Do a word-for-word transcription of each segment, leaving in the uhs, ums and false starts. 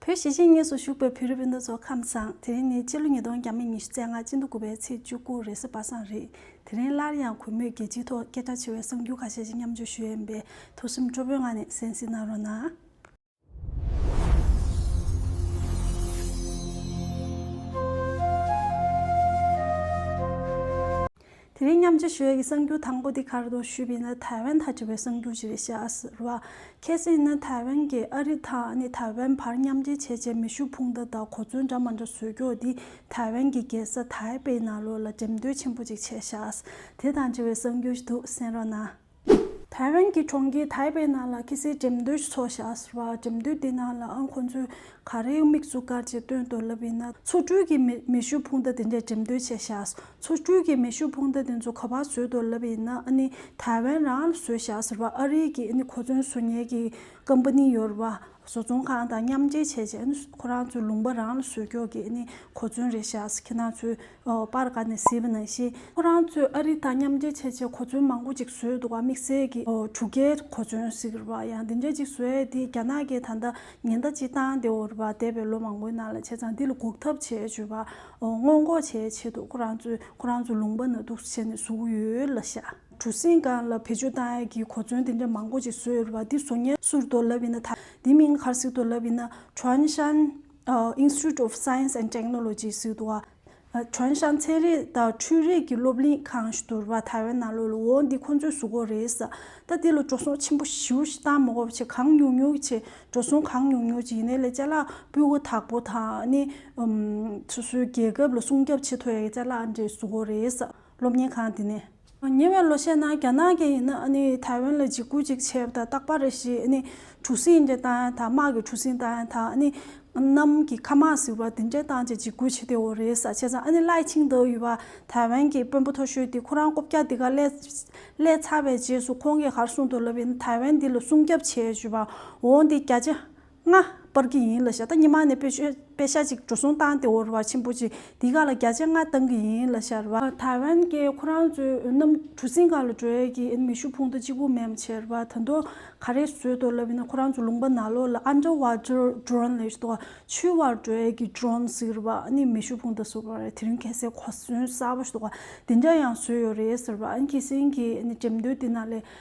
བོད་གཞིས་བྱེས་གཉིས་སུ་བཞུགས་པའི་བོད་རིགས་སྤུན་ཟླ་ཚོ་ཁམས་བཟང་། དེ་རིང་ནི་སྤྱི་ལོ་ཉིས་སྟོང་ཉི་ཤུ་རྩ་ལྔ་སྤྱི་ཟླ་དགུ་པའི་ཚེས་བཅུ་དགུ་རེས་གཟའ་པ་སངས་རེད། དེ་རིང་སླར་ཡང་གུས་མོས་རྒྱལ་སྤྱིའི་ཐོག་སྐད་གྲགས་ཆེ་བའི་གསར་འགྱུར་ཁ་ཤས་ཤིག་མཉམ་སྤྱོད་ཞུ་ཡས་ཡིན་པས་ཐུགས་སེམས་སྤྲོ་པོའི་ངང་ནས་གསན་གཟིགས་གནང་རོགས་གནང་། དེ་རིང་མཉམ་སྤྱོད་ཞུ་ཡས་ཀྱི་གསར་འགྱུར་དང་པོ་འདི་ག་རེ་འདུག་ཞུས་པ་ཡིན་ན། ཐའེ་ཝན་དང་འབྲེལ་བའི་གསར་འགྱུར་ཅིག་རེད་ཤག་ཟེར་བ། གལ་སྲིད་ཡིན་ན་ཐའེ་ཝན་གྱིས་ཨ་རི་དང་ཨ་ནི་ཐའེ་ཝན་བར་མཉམ་འབྲེལ་བྱས་རྗེས་མེ་ཤུགས་འཕུར་མདའ་དང་གོ་མཚོན་འདྲ་མ་འདྲ་བཟོས་ཀྱོག་འདི་ཐའེ་ཝན་གྱི་རྒྱལ་ས་ཐའེ་པེ་ནང་ལོགས་ལ་འགྲེམས་སྟོན་ཆེན་པོ་ཅིག་བྱས་ཤག། དེ་དང་འབྲེལ་བའི་གསར་འགྱུར་ཞིག་འདུག། གསན་རོགས་གནང་། ཐའེ་ཝན་གྱི་གྲོང་ཁྱེར་ཐའེ་པེ་ནང་ལ་ཁ་སང་འགྲེམས་སྟོན་ཞིག་ཚོགས་ཤག་ཟེར་བ། འགྲེམས་སྟོན་དེ་ནང་ལ་ཨང་ཁོང་ཚོས་ག་རེ་དམིགས་སུ་བཀར་བྱས་སྟོན་འདུག་ལབ་ཡིན་ན། མཚོ་གྲུ་གི་མེ་མེ་ཤུགས་འཕུར་མདའ་དེ་འདྲས་འགྲེམས་སྟོན་བྱས་ཤག། མཚོ་གྲུ་གི་མེ་ཤུགས་འཕུར་མདའ་དེ་ཚོ་ག་པར་བཟོས་འདུག་ལབ་ཡིན་ན། ཨ་ནི་ཐའེ་ཝན་རང་ལ་བཟོས་ཤག་ཟེར་བ། ཨ་རི་གི་ཨ་ནི་གོ་མཚོན་བཟོ་མཁན་གྱི་ཀམ་པ་ནི་ཡོད་རེད་བ། བཟོ་ཚོང་ཁང་དང་མཉམ་འབྲེལ་བྱས་བྱས་ཨ་ནི་ཁོ་རང་ཚོའི་ལུང་པ་རང་ལ་བཟོས་ཀྱོག་གི་ཨ་ནི་གོ་མཚོན་རེད་ཤག། ཁྱེད་རང་ཚོས་ཨོ་པར་ག་ནས་གཟིགས་པ་ནང་བཞིན་ཁོ་རང་ཚོས་ཨ་རི་དང་མཉམ་འབྲེལ་བྱས་བྱས་གོ་མཚོན་མང་པོ་ཅིག་བཟོས་འདུག་ག། དམིགས་བསལ་གྱི་ཨོ་གྲུ་ཁའི་གོ་མཚོན་ཟེར་གྱི་རེད་བ། ཡང་འདི་འདྲ་ཅིག་བཟོས་དེ་རྒྱ་ནག་གིས་ད་ལྟ་ཉེན་བརྡ་ཅིག་བཏང་བསྡད་ཡོད་རེད་བ། འདས་པའི་ལོ་མང་པོའི་ནང་ལ། བྱས་ཙང་འདི་ལ་འགོག་ཐབས་བྱེད་བྱས་བ་ཨོ་སྔོན་འགོག་བྱེད་ཆེད་དུ་ཁོ་རང་ཚོས་ཁོ་རང་ཚོའི་ལུང་པ་ནང་འདུག་བྱས་ནས་བཟོ་གི་ཡོད་ལབ་ཤག། གྲུ་གཟིངས་སྒང་ལ་བེད་སྤྱོད་བཏང་ཡས་ཀྱི་གོ་མཚོན་དེ་འདྲ་མང་པོ་ཅིག་བཟོས་ཡོད་རེད་བ། འདི་བཟོ་མཁན་སུ་རེད་འདུག་ལབ་ཡིན་ན། ད་འདི་མིང་ག་རེ་ཟེར་འདུག་ལབ་ཡིན་ན། Chuanshan Institute of Science and Technology ཟེར་འདུག་བ། ཁྲོན་ཤང་ཚན་རིག་དང་འཕྲུལ་རིག་གི་སློབ་གླིང་ཁང་ཞིག་འདུག་རེད་བ། ཐའེ་ཝན་ནང་ལོགས་ལ། འོ་འདི་ཁོང་ཚོས་བཟོ་གི་རེད་ཟེར། ད་འདི་ལ་འགྲོ་སོང་ཆེན་པོ་ཞེ་པོ་ཞིག་བཏང་མ་དགོས་པ་བྱས། གང་ཉུང་ཉུང་བྱས། འགྲོ་སོང་གང་ཉུང་ཉུང་བྱས། ཡིན་ནའི་ལས་ཅ་ལག་སྤུས་ཀ་དག་པོ་དང་ནི་ཨམ་སོ་སོའི་རྒྱལ་ཁབ་ལ་སྲུང་སྐྱོབ་བྱེད་ཐུབ་ཡ་གི་ཅ་ལག་འདྲ་བཟོ་གི་རེད་ཟེར། སློབ་གཉེར་ཁང་དེ་ནས། ཉེ་བའི་ལོ་ཤས་ནང་རྒྱ་ནག་གིས་ཡིན་ན་ཨ་ནི་ཐའེ་ཝན་ལ་འཇིགས་སྐུལ་ཅིག་བྱས་པ་དང་། རྟག་པར་རེ་བཞིན་ཨ་ནི་གྲུ་གཟིངས་འདྲ་བཏང་ཡ་དང་། དམག་གི་གྲུ་གཟིངས་བཏང་ཡ་དང་། ཨ་ནི་གནམ་གྱི་མཁའ་དམག་ཟེར་བ་དེ་འདྲ་བཏང་བྱས་འཇིགས་སྐུལ་བྱེད་བསྡད་ཡོད་རེད་ཟེར། བྱས་ཙང་ཨ་ནི་ལའེ་ཆིང་ཏེ་ཡོད་པ། ཐའེ་ཝན་གྱི་དཔོན་པོ་མཐོ་ཤོས་དེ་ཁོ་རང་རྐུབ་བཀྱག་འདི་ག་སླེབས་སླེབས་ཚར་བའི་རྗེས་སུ་ཁོང་གིས་ག་རེ་གསུངས་འདུག་ལབ་ཡིན་ན། ཐའེ་ཝན་འདི་ལ་སྲུང་སྐྱོབ་བྱས་ཡོད་པ། འོ་འདི་བརྒྱ་ཆ་ལྔ་སྤར་གྱི་ཡིན་ལབ་ཤག། ད་སྔོན་མ་ནས་པེ་ཤ་པེ་ཤ་ཅིག་འགྲོ་སོང་བཏང་བསྡད་ཡོད་རེད་བ། ཆེན་པོ་ཅིག། འདི་ག་ལ་བརྒྱ་ཆ་ལྔ་བཏང་གི་ཡིན་ལབ་ཤག་རེད་བ། ཐའེ་ཝན་གྱིས་ཁོ་རང་ཚོའི་གནམ་གྲུ་གཟིངས་སྒང་ལ་འགྲོ་ཡས་ཀྱི་མེ་ཤུགས་འཕུར་མདའ་གཅིག་པུ་མེད་པ་བྱས་རེད་བ། ད་དུང་ག་རེ་བཟོས་འདུག་ལབ་ཡིན་ན། ཁོ་རང་ཚོ་ལུང་པ་ནང་ལོགས་ལ་underwater drone ལབ་ཡས་ཞིག་འདུག་བ། འཕྱུར་བར་འགྲོ་ཡས་ཀྱི་ཌོ་རོན་ཟེར་གྱི་རེད་བ། ཨ་ནི་མེ་ཤུགས་འཕུར་མདའ་བཟོ་གི་རེད། དེ་རིང་ཁ་སང་གོ་མཚོན་གསར་པ་ཞིག་འདུག་བ། དེ་འདྲ་ཡང་བཟོས་ཡོད་རེད་ཟེར་བ། ཨ་ནི་ཁ་སང་གི་ཨ་ནི་འགྲེམས་སྟོན་དེ་ནང་ལ་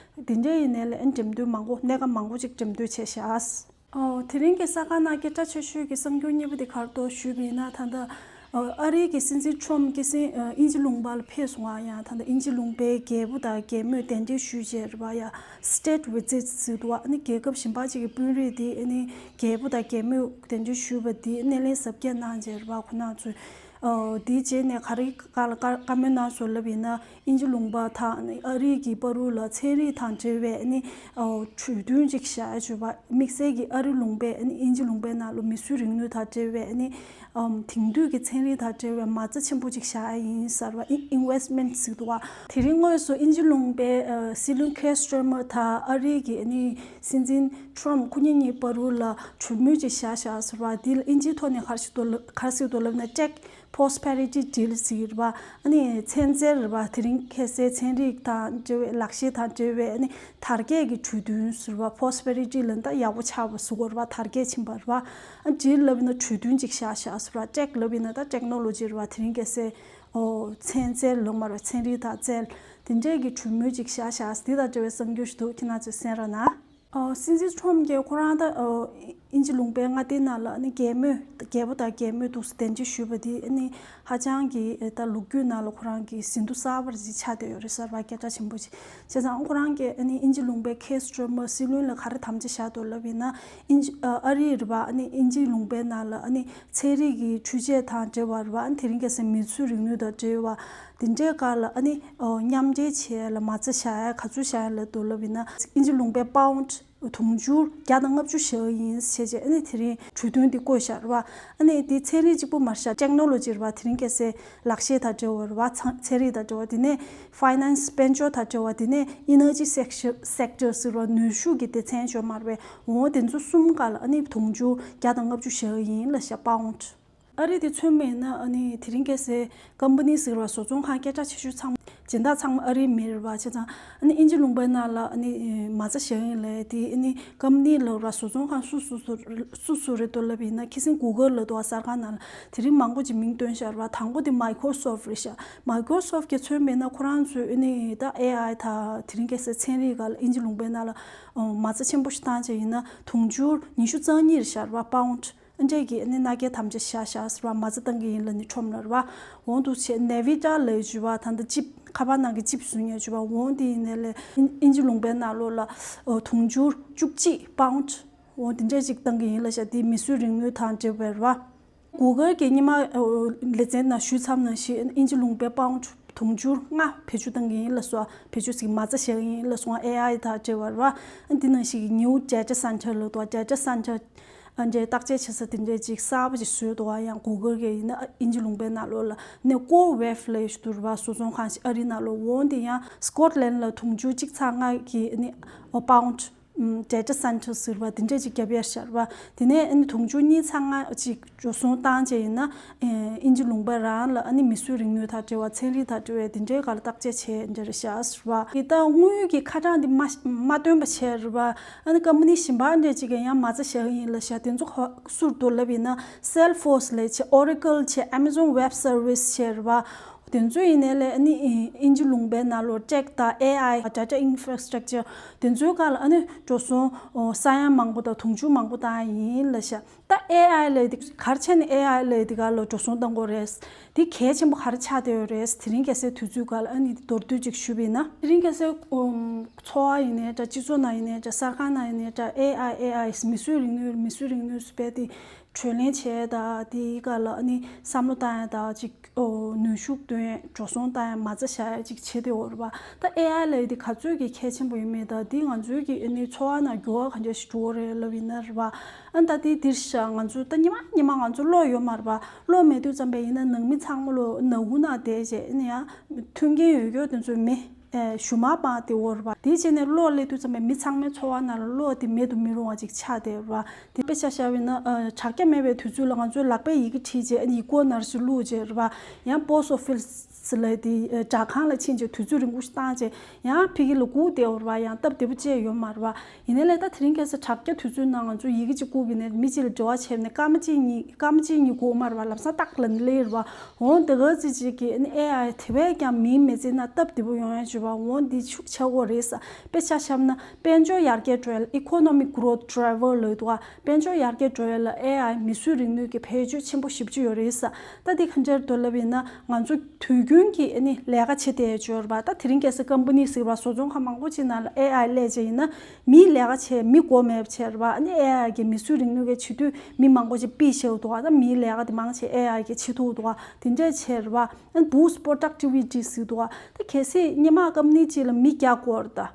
དེ་འདྲ་ཡིན་ནའི་ལས་ཨ་ནི་འགྲེམས་སྟོན་མང་པོ། གནས་སྐབས་མང་པོ་ཅིག་འགྲེམས་སྟོན་བྱས་ཤག། ཨོ། དེ་རིང་གི་གསར་ཁང་ནང་སྐད་གྲགས་ཆེ་ཤོས་ཀྱི་གསར་འགྱུར་གཉིས་པ་དེ་ག་རེ་འདུག་ཞུས་པ་ཡིན་ན། ད་ལྟ་ཨ་རིའི་གི་སྲིད་འཛིན་ཊམ་ཁ་སང་ཨིན་ཇི་ལུང་པ་ལ་ཕེབས་སོང་བ། ཡང་ད་ལྟ་ཨིན་ཇི་ལུང་པའི་རྒྱལ་པོ་དང་རྒྱལ་མོས་གདན་འདྲེན་ཞུས་བྱས་རེད་བ། ཡ་state visit ཟེར་འདུག་བ། ཨ་ནི་རྒྱལ་ཁབ་གཞན་པ་ཅིག་གི་དཔོན་རིགས་དེ་ཨ་ནི་རྒྱལ་པོ་དང་རྒྱལ་མོས་གདན་འདྲེན་ཞུས་པ་དེ་སྣེ་ལེན་གཟབ་རྒྱས་གནང་བྱས་རེད་བ། ཁོ་རང་ཚོས་ཨོ་དེའི་རྗེས་ནས་ག་རེ་ག་ལ་བཀའ་བཀའ་མོལ་གནང་སོང་ལབ་ཡིན་ན། ཨིན་ཇི་ལུང་པ་དང་ཨ་རི་གི་བར་དུ་ལ་ཚན་རིག་དང་འབྲེལ་བའི་ཨ་ནི་ཨོ་གྲོས་མཐུན་ཅིག་བཞག་ཡོད་པ། དམིགས་བསལ་གྱི་ཨ་རི་ལུང་པས་ཨ་ནི་ཨིན་ཇི་ལུང་པའི་ནང་ལ་མིས་བཟོས་རིག་ནུས་དང་འབྲེལ་བའི་ཨ་ནི་ཨམ་དེང་དུས་ཀྱི་ཚན་རིག་དང་འབྲེལ་བའི་མ་རྩ་ཆེན་པོ་ཅིག་བཞག་ཡ་ཡིན་ཟེར་བ། ཨིན་ཨིན་ཝེ་སི་མེན་ཊི་ཟེར་འདུག་བ། དེ་རིང་དངོས་སུ་ཨིན་ཇི་ལུང་པའི་ཨ་སྲིད་བློན་ཁེར་སི་ཊར་མར་དང་ཨ་རི་གི་ཨ་ནི་སྲིད་འཛིན་ཊམ་ཁོ་གཉིས་གཉིས་བར་དུ་ལ་གྲོས་མོལ་ཅིག་བཞག་བཞག་ཟེར་བ། འདི་ལ་ཨིན་ཇིའི་ཐོག་ནས་ག་རེ་ཞིག་འདུག་ལབ་ག་རེ་ཟེར་འདུག་ལབ་ན། ཊེག་པོ་རོ་སི་པེ་རི་ཊི་ཌིལ་ཟེར་གྱི་རེད་བ། ཨ་ནི་ཚན་རྩལ་རེད་བ། དེ་རིང་ཁ་སང་ཚན་རིག་དང་འབྲེལ་བའི་ལག་ཤེས་དང་འབྲེལ་བའི་ཨ་ནི་དར་རྒྱས་ཀྱི་གྲོས་མཐུན་ཟེར་བ། པོ་རོ་སི་པེ་རི་ཊི་ལབ་ན་ད་ཡག་པོ་ཆགས་པ་ཟེར་གྱི་རེད་བ། དར་རྒྱས་ཕྱིན་པ་རེད་བ། ཨ་ཌིལ་ལབ་ཡིན་ན་གྲོས་མཐུན་ཅིག་བཞག་བཞག་ཟེར་བ། ཊེག་ལབ་ཡིན་ན་ད་ཊེག་ནོ་ལོ་ཇི་རེད་བ། དེ་རིང་ཁ་སང་ཨོ་ཚན་རྩལ་ལབ་མ་རེད་བ། ཚན་རིག་དང་རྩལ་དེ་འདྲས་ཀྱི་གྲོས་མོལ་ཅིག་བཞག་བཞག། འདི་དང་འབྲེལ་བའི་གསར་འགྱུར་ཞིག་འདུག། ཁྱེད་རང་ཚོས་གསན་རོགས་གནང་། ཨོ་སྲིད་འཛིན་ཊམ་གྱིས་ཁོ་རང་ད་ཨོ་ཨིན་ཇི་ལུང་པའི་མངའ་སྡེ་ནང་ལ་ཨ་ནི་རྒྱལ་མོས་རྒྱལ་པོ་དང་རྒྱལ་མོས་འདུག་སེ་གདན་འདྲེན་ཞུས་པ་འདི་ཨ་ནི་ཧ་ཅང་གི་ད་ལོ་རྒྱུས་ནང་ལ་ཁོ་རང་གི་ཟིན་ཐོ་གསར་པ་ཞིག་ཆགས་བསྡད་ཡོད་རེད་ཟེར་བ། སྐད་གྲགས་ཆེན་པོ་ཞིག། བྱས་ཙང་ཁོ་རང་གིས་ཨ་ནི་ཨིན་ཇི་ལུང་པའི་ཁེར་སི་ཊར་མར་སྲིད་བློན་ལ་ག་རེ་དམ་བཅའ་བཞག་འདུག་ལབ་ཡིན་ན། ཨིན་ཇི་ཨ་རི་རེད་བ། ཨ་ནི་ཨིན་ཇི་ལུང་པའི་ནང་ལ་ཨ་ནི་ཚན་རིག་གི་འཕྲུལ་ཆས་དང་འབྲེལ་བ་རེད་བ། ཨ་ནི་དེ་རིང་ཁ་སང་མིས་བཟོས་རིག་ནུས་དང་འབྲེལ་བ་དེ་འདྲའི་སྒང་ལ་ཨ་ནི་ཨོ་མཉམ་འབྲེལ་བྱེད་ཡ་ལ་མ་རྩ་བཞག་ཡ་ག་ཚོད་བཞག་ཡ་ལབ་འདུག་ལབ་ཡིན་ན། ཨིན་ཇི་ལུང་པའི་པའུན་ཌི་དུང་ཕྱུར་བརྒྱ་དང་ལྔ་བཅུ་བཞག་ཡིན་ཞེས་བྱས། ཨ་ནི་དེ་རིང་གྲོས་མཐུན་འདི་བཀོད་བཞག་རེད་བ། ཨ་ནི་འདི་ཚན་རིག་གཅིག་པུ་མ་རེད་ཤག། ཊེག་ནོ་ལོ་ཇི་རེད་བ། དེ་རིང་ཁ་སང་ལག་ཤེས་དང་འབྲེལ་བ་རེད་བ། ཚན་ཚན་རིག་དང་འབྲེལ་བ། དེ་ནས་ཕའི་ནན་སི་དཔལ་འབྱོར་དང་འབྲེལ་བ། དེ་ནས་ཨེ་ནར་ཇི་སེག་སེག་ཊར་ཟེར་བ། ནུས་ཤུགས་ཀྱི་སྡེ་ཚན་ཡོད་མ་རེད་བས། འོ་དེ་ཚོ་གསུམ་སྒང་ལ་ཨ་ནི་དུང་ཕྱུར་བརྒྱ་དང་ལྔ་བཅུ་བཞག་ཡིན་ལབ་ཤག། པའུན་ཌི། ཨ་རི་དེ་མཚོན་པ་ཡིན་ན་ཨ་ནི་དེ་རིང་ཁ་སང་ཀམ་པ་ནི་ཟེར་བ་བཟོ་ཚོང་ཁང་སྐད་གྲགས་ཆེ་ཤོས་ཚང་མ་སྦྱིན་བདག་ཚང་མ་ཨ་རིའི་མི་རེད་པ། བྱས་ཙང་ཨ་ནི་དབྱིན་ཇི་ལུང་པའི་ནང་ལ་ཨ་ནི་མ་རྩ་བཞག་ཡིན་ལབ་དེ། ཨ་ནི་ཀམ་པ་ནི་ལབ་ར་བཟོ་ཚོང་ཁང་སུ་སུ་སུ་སུ་སུ་རེད་འདུག་ལབ་ཡིན་ན། ཁ་སང་གུ་གལ་ལབ་འདུག་ག་གསར་ཁང་ནང་ལ་དེ་རིང་མང་པོ་ཅིག་མིང་བཏོན་བཞག་ར་བ། དང་པོ་དེ་མའི་ཀོ་རོ་སོབ་རེད་ཤག་མའི་ཀོ་རོ་སོབ་གི་མཚོན་པ་ཡིན་ན་ཁོ་རང་ཚོས་ཨ་ནི་ད་ཨེ་ཨའི་ད་དེ་རིང་ཁ་སང་ཚན་རིག་སྒང་ལ་དབྱིན་ཇི་ལུང་པའི་ནང་ལ་མ་རྩ་ཆེན་པོ་ཞིག་བཏང་བྱས་ཡིན་ན་དུང་ཕྱུར་ཉི་ཤུ་རྩ་གཉིས་རེད་ཤག་ར་བ། པའུན་ཌི། འདྲས་ཀྱི་ཨ་ནི་མནའ་སྐྱེལ་དམ་བཅའ་བཞག་བཞག་ཟེར་བ། མ་རྩ་བཏང་གི་ཡིན་ལབ་ནས་ཁྲོམ་ལ་རེད་བ། འོང་འདུག་བྱས་ནེ་བི་ཊ་ལབ་ཡ་ཅིག་ཡོད་པ། ད་ལྟ་ཅིབ་ཁ་པར་ནང་གི་ཅིབ་བཟོ་མཁན་ཅིག་ཡོད་པ། འོང་དེ་ཡིན་ནའི་ལས་དབྱིན་ཇི་ལུང་པའི་ནང་ལོགས་ལ་དུང་ཕྱུར་བཅུ་གཅིག་པའུན་ཌི། འོང་དེ་འདྲས་ཅིག་བཏང་གི་ཡིན་ལབ་ཤག་དེ་མིས་བཟོས་རིག་ནུས་དང་འབྲེལ་བའི་རེད་བ། གུ་གལ་གྱི་སྔོན་མ་ལེ་ཚན་ནང་ཞུས་ཚར་ནང་བཞིན་དབྱིན་ཇི་ལུང་པའི་པའུན་ཌི་དུང་ཕྱུར་ལྔ་བེད་སྤྱོད་བཏང་གི་ཡིན་ལབ་སོང་། བེད་སྤྱོད་ཟེར་གི་མ་རྩ་བཞག་གི་ཡིན་ལབ་སོང་། ཨེ་ཨའི་དང་འབྲེལ་བ་རེད་བ། དེ་ནང་བཞིན་གྱི་ནིའུ་ཌེ་ཊ་སེན་ཊར་ལབ་འདུག་ག་ཌེ་ཊ་སེན་ཊར། ཨ་འདྲའི་བརྟག་དཔྱད་བྱེད་ས་དེ་འདྲའི་ཅིག་གསར་པ་ཅིག་བཟོས་འདུག་ག་ཡང་གུ་གལ་གྱི་ཡིན་ན་ཨ་དབྱིན་ཇི་ལུང་པའི་ནང་ལོགས་ལ་ནས་ཀོ་ཝེབ་ལབ་ཡ་ཞིག་འདུག་རེད་བ། བཟོ་ཚོང་ཁང་ཞིག་ཨ་རིའི་ནང་ལོགས། འོང་དེ་ཡང་སི་ཀོཊ་ལན་ལ་དུང་ཕྱུར་གཅིག་ཚེག་ལྔ་གི་ཨ་ནི་པའུན་ཌི་ཌེ་ཊ་སེན་ཊར་ཟེར་བ་དེ་འདྲས་ཅིག་བརྒྱབ་ཡ་ཤར་བ། དེ་ནས་ཨ་ནི་དུང་ཕྱུར་གཉིས་ཚེག་ལྔ་ཅིག་འགྲོ་སོང་བཏང་བྱས་ཡིན་ན། ཨེ་དབྱིན་ཇི་ལུང་པ་རང་ལ་ཨ་ནི་མིས་བཟོས་རིག་ནུས་དང་འབྲེལ་བ། ཚན་རིག་དང་འབྲེལ་བའི་དེ་འདྲའི་སྒང་ལ་བརྟག་དཔྱད་བྱས་འདྲ་རེད་ཤག་ཟེར་བ། དེ་ལྟར་དངུལ་གྱི་ཁ་གྲངས་འདི་མ་མ་བཏོན་པ་བྱས་རེད་བ། ཨ་ནི་ཀམ་པ་ནི་གཞན་པ་འདྲས་ཅིག་གིས་ཡང་མ་རྩ་བཞག་གི་ཡིན་ལབ་ཤག་དེ་ཚོ་ག་སུ་རེད་འདུག་ལབ་ཡིན་ན། སེལ་ཕོ་སི་ལབ་བྱས། ཨོ་རེ་ཀལ་བྱས། ཨེ་མ་ཛོན་ཝེབ་སར་བིས་བྱས་རེད་བ། དེ་ཚོ་ཡིན་ནའི་ལས་ཨ་ནི་དབྱིན་ཇི་ལུང་པའི་ནང་ལོགས་ཊེག་དང་ཨེ་ཨའི་ཌེ་ཊ་ཨིན་ཕ་ར་སི་ཊག་ཅར་དེ་ཚོའི་སྒང་ལ་ཨ་ནི་འགྲོ་སོང་ས་ཡ་མང་པོ་དང་དུང་ཕྱུར་མང་པོ་བཏང་ཡ་ཡིན་ལབ་ཤག་ད་ཨེ་ཨའི་ལབ་དེ་ག་རེ་བྱས་ནས་ཨེ་ཨའི་ལབ་དེ་སྒང་ལ་འགྲོ་སོང་བཏང་གི་ཡོད་རེད། དེ་གལ་ཆེན་པོ་ག་རེ་ཆགས་བསྡད་ཡོད་རེད། དེ་རིང་ཁ་སང་དུས་ཚོད་སྒང་ལ་ཨ་ནི་མདོར་བསྡུས་ཅིག་ཞུས་པ་ཡིན་ན། དེ་རིང་ཁ་སང་ཨོམ་འཚོ་བ་ཡིན་ནའི་འདྲ། སྤྱི་ཚོགས་ནང་ཡིན་ནའི་འདྲ། གསར་ཁང་ནང་ཡིན་ནའི་འདྲ། ཨེ་ཨའི་ཨེ་ཨའི་མིས་བཟོས་རིག་ནུས་མིས་བཟོས་རིག་ནུས་ཟེར་བས་དེ་གྲོས་གླེང་བྱས་དང་དེའི་སྒང་ལ་ཨ་ནི་བསམ་བློ་བཏང་ཡ་དང་ཅིག་ཨོ་ནུས་ཤུགས་བཏོན་ཡ། འགྲོ་སོང་བཏང་ཡ། མ་རྩ་བཞག་ཡ་ཅིག་བྱེད་བསྡད་ཡོད་རེད་བ། ད་ཨེ་ཨའི་ལབ་ཡ་དེ་ག་ཚོད་ཀྱི་གལ་ཆེན་པོ་ཡིན་མིན་དང་དེ་ང་ཚོའི་གི་ཨ་ནི་འཚོ་བ་ནང་འགྱུར་བ་ག་འདྲ་ཞིག་འགྲོ་གི་རེད་ལབ་ཡིན་ན་རེད་བ། ཨ་ད་དེ་འདིར་བཞག་ང་ཚོ་ད་ཉི་མ་ཉི་མ་ང་ཚོ་གློག་ཡོད་མ་རེད་བ། གློག་མེད་དུས་ཙམ་པ་ཡིན་ན་ནང་མི་ཚང་མ་ལོ་ནག་ཁུང་ནང་བསྡད་བྱས། ཨ་ནི་ཡང་མཐུན་རྐྱེན་ཡོད་རྒྱུ་དེ་ཚོ་མེད། ཨེ་གཞུ་མར་སྤངས་བསྡད་ཡོད་རེད་བ། དེའི་རྗེས་ནས་གློག་སླེབས་དུས་ཙམ་པ་མི་ཚང་མའི་འཚོ་བ་ནང་ལ་གློག་དེ་མེད་དུ་མི་རུང་བ་ཅིག་ཆགས་བསྡད་ཡོད་རེད་བ། དེ་དཔེ་ཆ་བཞག་པ་ཡིན་ན་ཨ་དྲ་རྒྱ་མེད་པའི་དུས་ཚོད་ལ་ང་ཚོས་ལག་པས་ཡི་གེ་བྲིས་བྱས། ཨ་ནི་ཡིག་སྐོགས་ནང་བཞིན་བླུགས་བྱས་རེད་བ། ཡང་པོ་སི་ཊི་ཨོ་ཕི་སི་ལབ་དེ་ཨ་སྦྲག་ཁང་ལ་ཕྱིན་བྱས་དུས་ཚོད་རིང་པོ་ཞིག་བཏང་བྱས་ཡང་ཕ་གི་ལ་སྒུག་བསྡད་ཡོད་རེད་བ། ཡང་སྟབས་བདེ་པོ་ཅིག་ཡོད་མ་རེད་བ། ཡིན་ནའི་ལས་ད་དེ་རིང་ཁ་སང་དྲ་རྒྱ་དུས་ཚོད་ནང་ང་ཚོ་ཡི་གེ་གཅིག་བསྐུར་བ་ཡིན་ནའི་མི་གཅིག་ལ་འབྲེལ་བ་བྱས་ནས་སྐར་མ་གཅིག་གཉིས་སྐར་མ་གཅིག་གཉིས་འགོར་མ་རེད་བ། ལམ་སང་ཏག་ལབ་ནས་སླེབས་རེད་བ། འོང་དེ་ག་ཚོད་ཅིག་གིས་ཨ་ནི་ཨེ་ཨའི་དེ་བས་ཀྱང་མིའི་མི་ཚེ་ནང་སྟབས་བདེ་པོ་ཡོང་ཡ་བྱེད་པ། འོང་འདི་ཤུགས་ཆག་གི་རེད་ས། དཔེ་ཆ་བཞག་ན་དཔལ་འབྱོར་ཡར་རྒྱས་འགྲོ་ཡ་ལ་ཨི་ཀོ་ནོ་མིག་གྷི་རོ་ཐི་ཌ་རའི་ཝར་ལབ་འདུག་ག་དཔལ་འབྱོར་ཡར་རྒྱས་འགྲོ་ཡ་ལ་ཨེ་ཨའི་མིས་བཟོས་རིག་ནུས་ཀྱི་བེད་སྤྱོད་ཆེན་པོ་ཞེ་པོ་ཅིག་ཡོད་རེད་ས། ད་འདི་ག་འདྲ་རེད་འདུག་ལབ་ཡིན་ན་ང་ཚོ་དུས་རྒྱུན་གྱི་ཨ་ནི་ལས་ཀ་བྱེད་བསྡད་ཡ་ཅིག་ཡོད་རེད་བ། ད་དེ་རིང་ཁ་སང་ཀམ་པ་ནི་ཟེར་བ་བཟོ་ཚོང་ཁང་མང་པོ་ཅིག་ནང་ལ་ཨེ་ཨའི་སླེབས་བྱས་ཡིན་ན། མིའི་ལས་ཀ་བྱེད་མི་དགོས་མེད་བྱས་རེད་བ། ཨ་ནི་ཨེ་ཨའི་གིས་མིས་བཟོས་རིག་ནུས་ཀྱི་བྱེད་དུས་མི་མང་པོ་ཅིག་ཕུད་བཞག་འདུག་ག་ད་མིའི་ལས་ཀ་དེ་མང་ཆེ་ཨེ་ཨའི་གིས་བྱེད་ཐུབ་འདུག་ག་དེ་འདྲས་བྱས་རེད་བ། ཨ་ནི་boost productivity ཟེར་འདུག་ག་ད་གལ་སྲིད་སྔོན་མ་ཀམ་པ་ནི་གཅིག་ལ་མི་བརྒྱ་དགོས་རེད་ད།